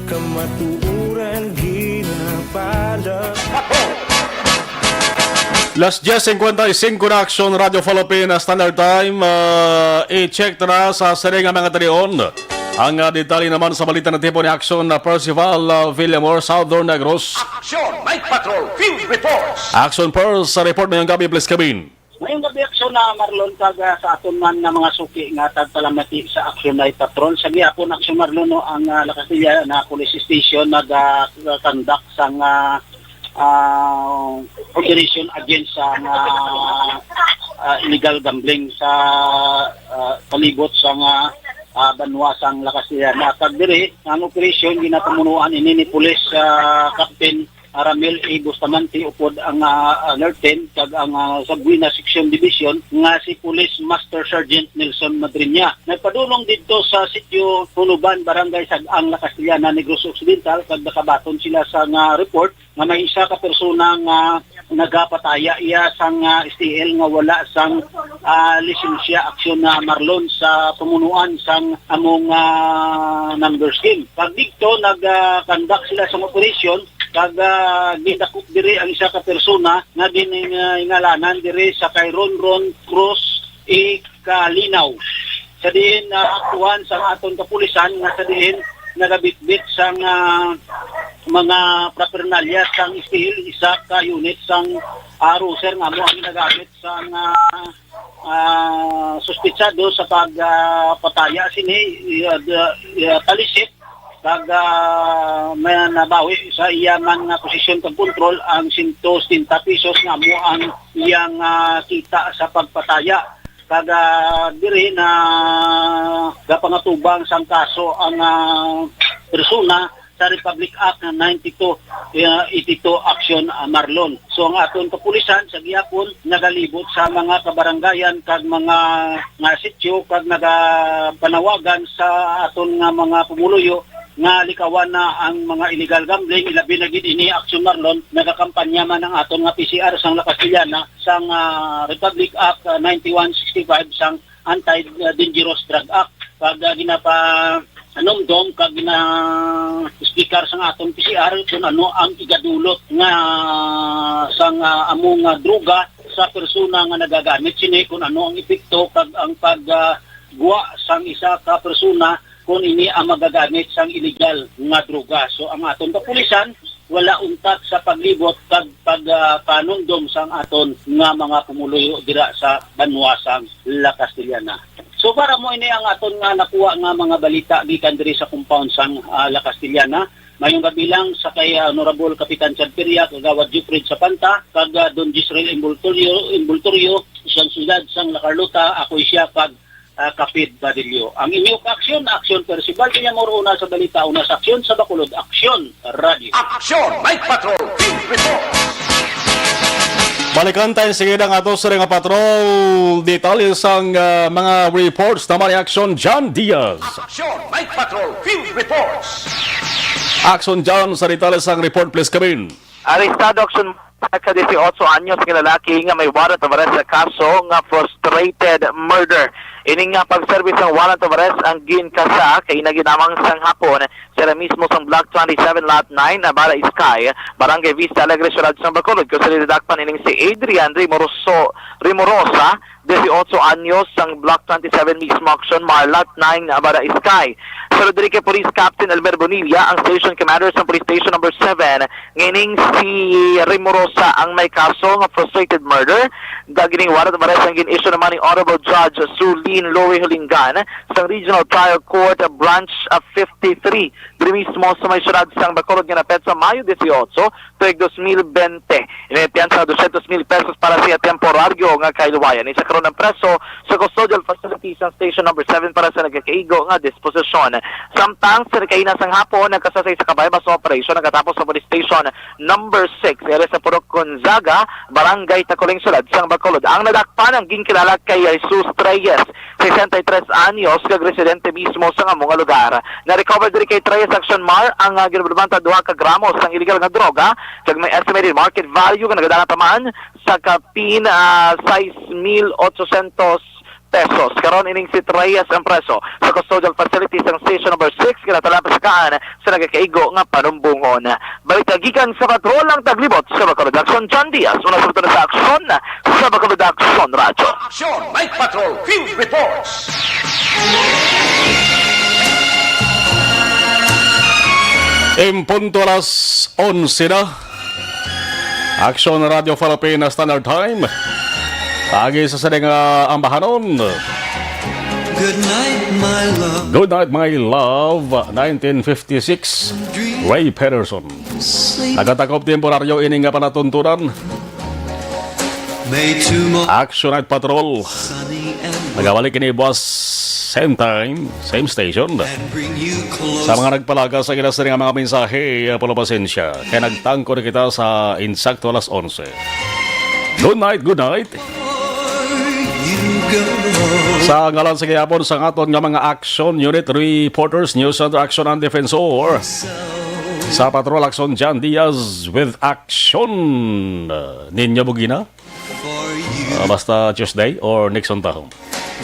kamatuoran ginapala. Las diez cincuenta y cinco na, Aksyon Radio Philippines Standard Time. Ah, i-check ta na sa siring nga mga talion. Ang, ah, detalye naman sa balita na tipo ni Aksyon na Percival, ah, Villamor, Southern Negros. Aksyon Night Patrol Field Reports. Aksyon Pearl, sa report ngayong gabi, please, Kevin. Ngayong gabi, Aksyon na Marlon, kag, ah, sa aton man nga mga suki nga tagpalamati sa Aksyon Night Patrol. Sa gihapon, Aksyon Marlon, no, ang, ah, La Castellana Police Station nag, ah, conduct sang, ah, ah, operation against sa, ah, ah, illegal gambling sa, ah, palibot sa nga, ah, banwa sang La Castellana. Kag diri, ang operation ginapamunuan ini ni Police, ah, Captain Ramil A. Bustamante upod ang, ah, Alert ten kag ang, ah, Sabuena Section Division nga si Police Master Sergeant Nelson Madriña. Nagpadulong didto sa sitio Hunuban, Barangay Sag-ang, La Castellana, Negros Occidental, kag nakabaton sila sa nga report nga may isa ka persona nga nagapataya iya sang, ah, S T L nga wala sang, ah, lisensya, Aksyon na Marlon, sa pamunuan sang among, ah, number scheme. Pag didto, nag, ah, conduct sila sang operasyon, kag, ah, gidakop diri ang isa ka persona nga gin-, ah, ingalanan diri sa kay Ronron Cruz A. Kalinaw. Sa diin naaktuhan sang aton kapulisan nga sa diin nagabitbit sang, ah, mga paraphernalia sang S T L, isa ka unit sang, ah, Ruger nga amo ang ginagamit sang, ah, ah, suspetsado sa pag, ah, pataya sini, ah, da-, ah, talisik, kag, ah, may nabawi sa iya man nga posisyon kag kontrol ang sento setenta pesos nga amo ang iyang, ah, kita sa pagpataya. Kag, ah, diri na gapangatubang sang kaso ang, ah, persona sa Republic Act ninety-two, ah, eighty-two Action, ah, Marlon. So, ang aton kapulisan sa gihapon nagalibot sa mga kabarangayan kag mga, nga sitio kag nagapanawagan sa aton nga mga pumuluyo nga likawan na ang mga illegal gambling, ilabi na gid ini, Action Marlon. Nagakampanya man ang aton nga P C R sang La Castellana sang, ah, Republic Act, ah, ninety-one sixty-five sang Anti-Dangerous Drug Act. Pag, ah, ginapa-, nanumdom kag na-explicar sang aton P C R kung ano ang igadulot nga sang, ah, amo nga droga sa persona nga nagagamit sini, kung ano ang epekto kag ang pag, ah, gwa sang isa ka persona kung ini ang magagamit sang illegal nga droga. So, ang aton kapulisan wala untat sa paglibot kag pag, ah, panumdom sang aton nga mga pumuluyo dira sa banwa sang La Castellana. So, para mo ini ang aton nga nakuha nga mga balita gikan diri sa compound sang, ah, La Castellana. Mayong gabi lang sa kay, ah, Honorable Kapitan Chad Peria, Kagawad Jufred Sapanta, kag, ah, Don Jezreel Imbultorio, Imbultorio, siyang siyudad sang La Carlota, ako siya kag, ah, Kapid Badillo. Ang inyo aksyon, aksyon Percival Villamor, una sa balita, una sa aksyon, sa Bacolod, aksyon, radyo. Aksyon, Night Patrol, Field Report. Balikan tayo, sige na nga to, sa nga patrol. Detalye sang, ah, mga reports naman ni Aksyon John Diaz. Aksyon, Night Patrol, Field Reports. Aksyon John, sa detalye sang report, please, come in. Arestado, Aksyon, ka dieciocho anyos nga lalaki nga may warrant of arrest sa kaso nga frustrated murder. Ini nga pagserbi sang warrant of arrest ang ginkasa kay naginamang sang hapon sa mismo sang Block twenty-seven, Lot nine, Abara Sky, Barangay Vista Alegre, Siyudad sang Bacolod, kung sa dinadakpan ining si Adrian Rimoroso, Rimorosa, dieciocho anyos, sang Block twenty-seven mismo, Aksyon, Mar, Lot nine, Abara Sky. Sa Rodrigue Police Captain Elmer Bonilla, ang Station Commander sa Police Station Number seven, nga ining si Rimorosa ang may kaso nga frustrated murder. Dagining warrant of arrest ang gin-issue naman ni Honorable Judge Sulin Louie Hulingan sang Regional Trial Court, uh, Branch, uh, fifty-three, diri mismo sa may siyudad sang Bacolod, nga napetsa Mayo dieciocho, tuig dos mil bente. Ini piyansa nga dosyentos mil pesos para sa temporaryo nga kahiluwayan. Isa karon ang preso sa custodial facility sang Station Number seven para sa nagakaigo nga disposisyon. Samtang sa nagkaina sang hapon, nagkasasay sa kabay-bas nga operasyon nagkatapos sa Police Station Number six, area sa Purok Gonzaga, Barangay Taculing, Siyudad sang Bacolod. Ang nadakpan ang ginkilala kay Jesus Reyes, sesenta y tres anyos, kag residente mismo sa amo nga lugar. Na-recover diri kay Reyes, Aksyon, Mar, ang, ah, ginbulbanta duha ka gramos sang illegal nga droga, kag may estimated market value nga nagadala pa man sa kapin, ah, sais mil ochocientos pesos. Karon ining si Reyes ang preso sa custodial facility sang Station Number six, kinatala pa sa kaan sa nagakaigo nga panumbongon. Balita gikan sa patrol ang taglibot sa Bacolod Aksyon, John Diaz. Una sa buto na sa aksyon, sa Bacolod Aksyon Radyo. Aksyon, Night Patrol, Field Reports. En punto alas onse na. Aksyon Radio Philippines Standard Time. Agi sa sini nga ambahanon. Good night, my love. Good night, my love. Nineteen fifty-six, Ray Peterson. Nagatakop temporaryo ini nga palatuntunan. May tomorrow. Action Night Patrol. Sunny and nagabalik ini buwas, same time, same station. And bring you close. Sa mga nagpalaga sa ila sini nga mga mensahe, ah, pala pasensya. Kaya nagtangkod kita sa insakto alas onse. Good night, good night. You go. Sa ngalan sa gihapon sa aton nga mga Action Unit Reporters, News Center Action and Defensor, sa Patrol Action, John Diaz with Action, uh, Ninyo Bugina. For you. Uh, basta Tuesday or Nixon Tahong.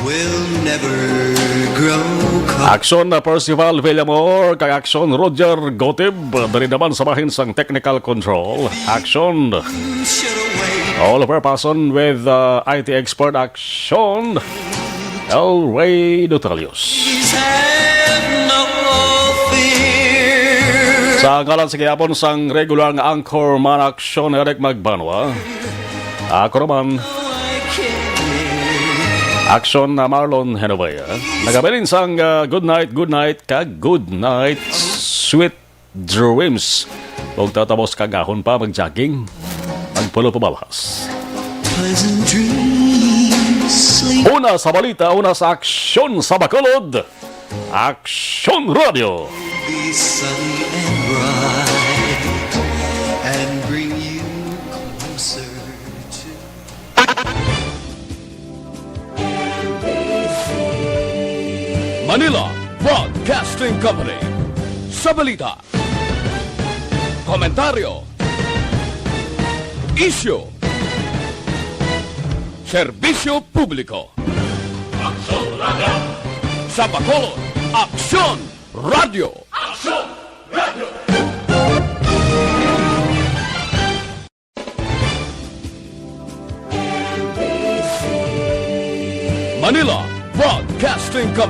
Will never grow cold. Action na Percival Villamor, kay Action Roger Gotib, diri naman sa bahin sang technical control. Action. Should away. All of our person with, uh, I T expert Action, El Rey Dutalios. Please have no fear. Sa ngalan sa gihapon sang regular nga anchor man, Action Eric Magbanwa. Ako naman, Action na Marlon Genovea. Nagabilin sang, ah, good night, good night, kag good night, sweet dreams. Kung tatapos kagahon pa, mag-jogging, magpulo pa balhas. Pleasant dreams, sleep. Una sa balita, una sa aksyon sa Bacolod. Aksyon Radio. Be sunny and bright and bring you closer to Manila Broadcasting Company. Sa balita, komentaryo, isyu, serbisyo publiko. Aksyon Radio. Sa Bacolod, Aksyon Radyo. Manila Broadcasting Company.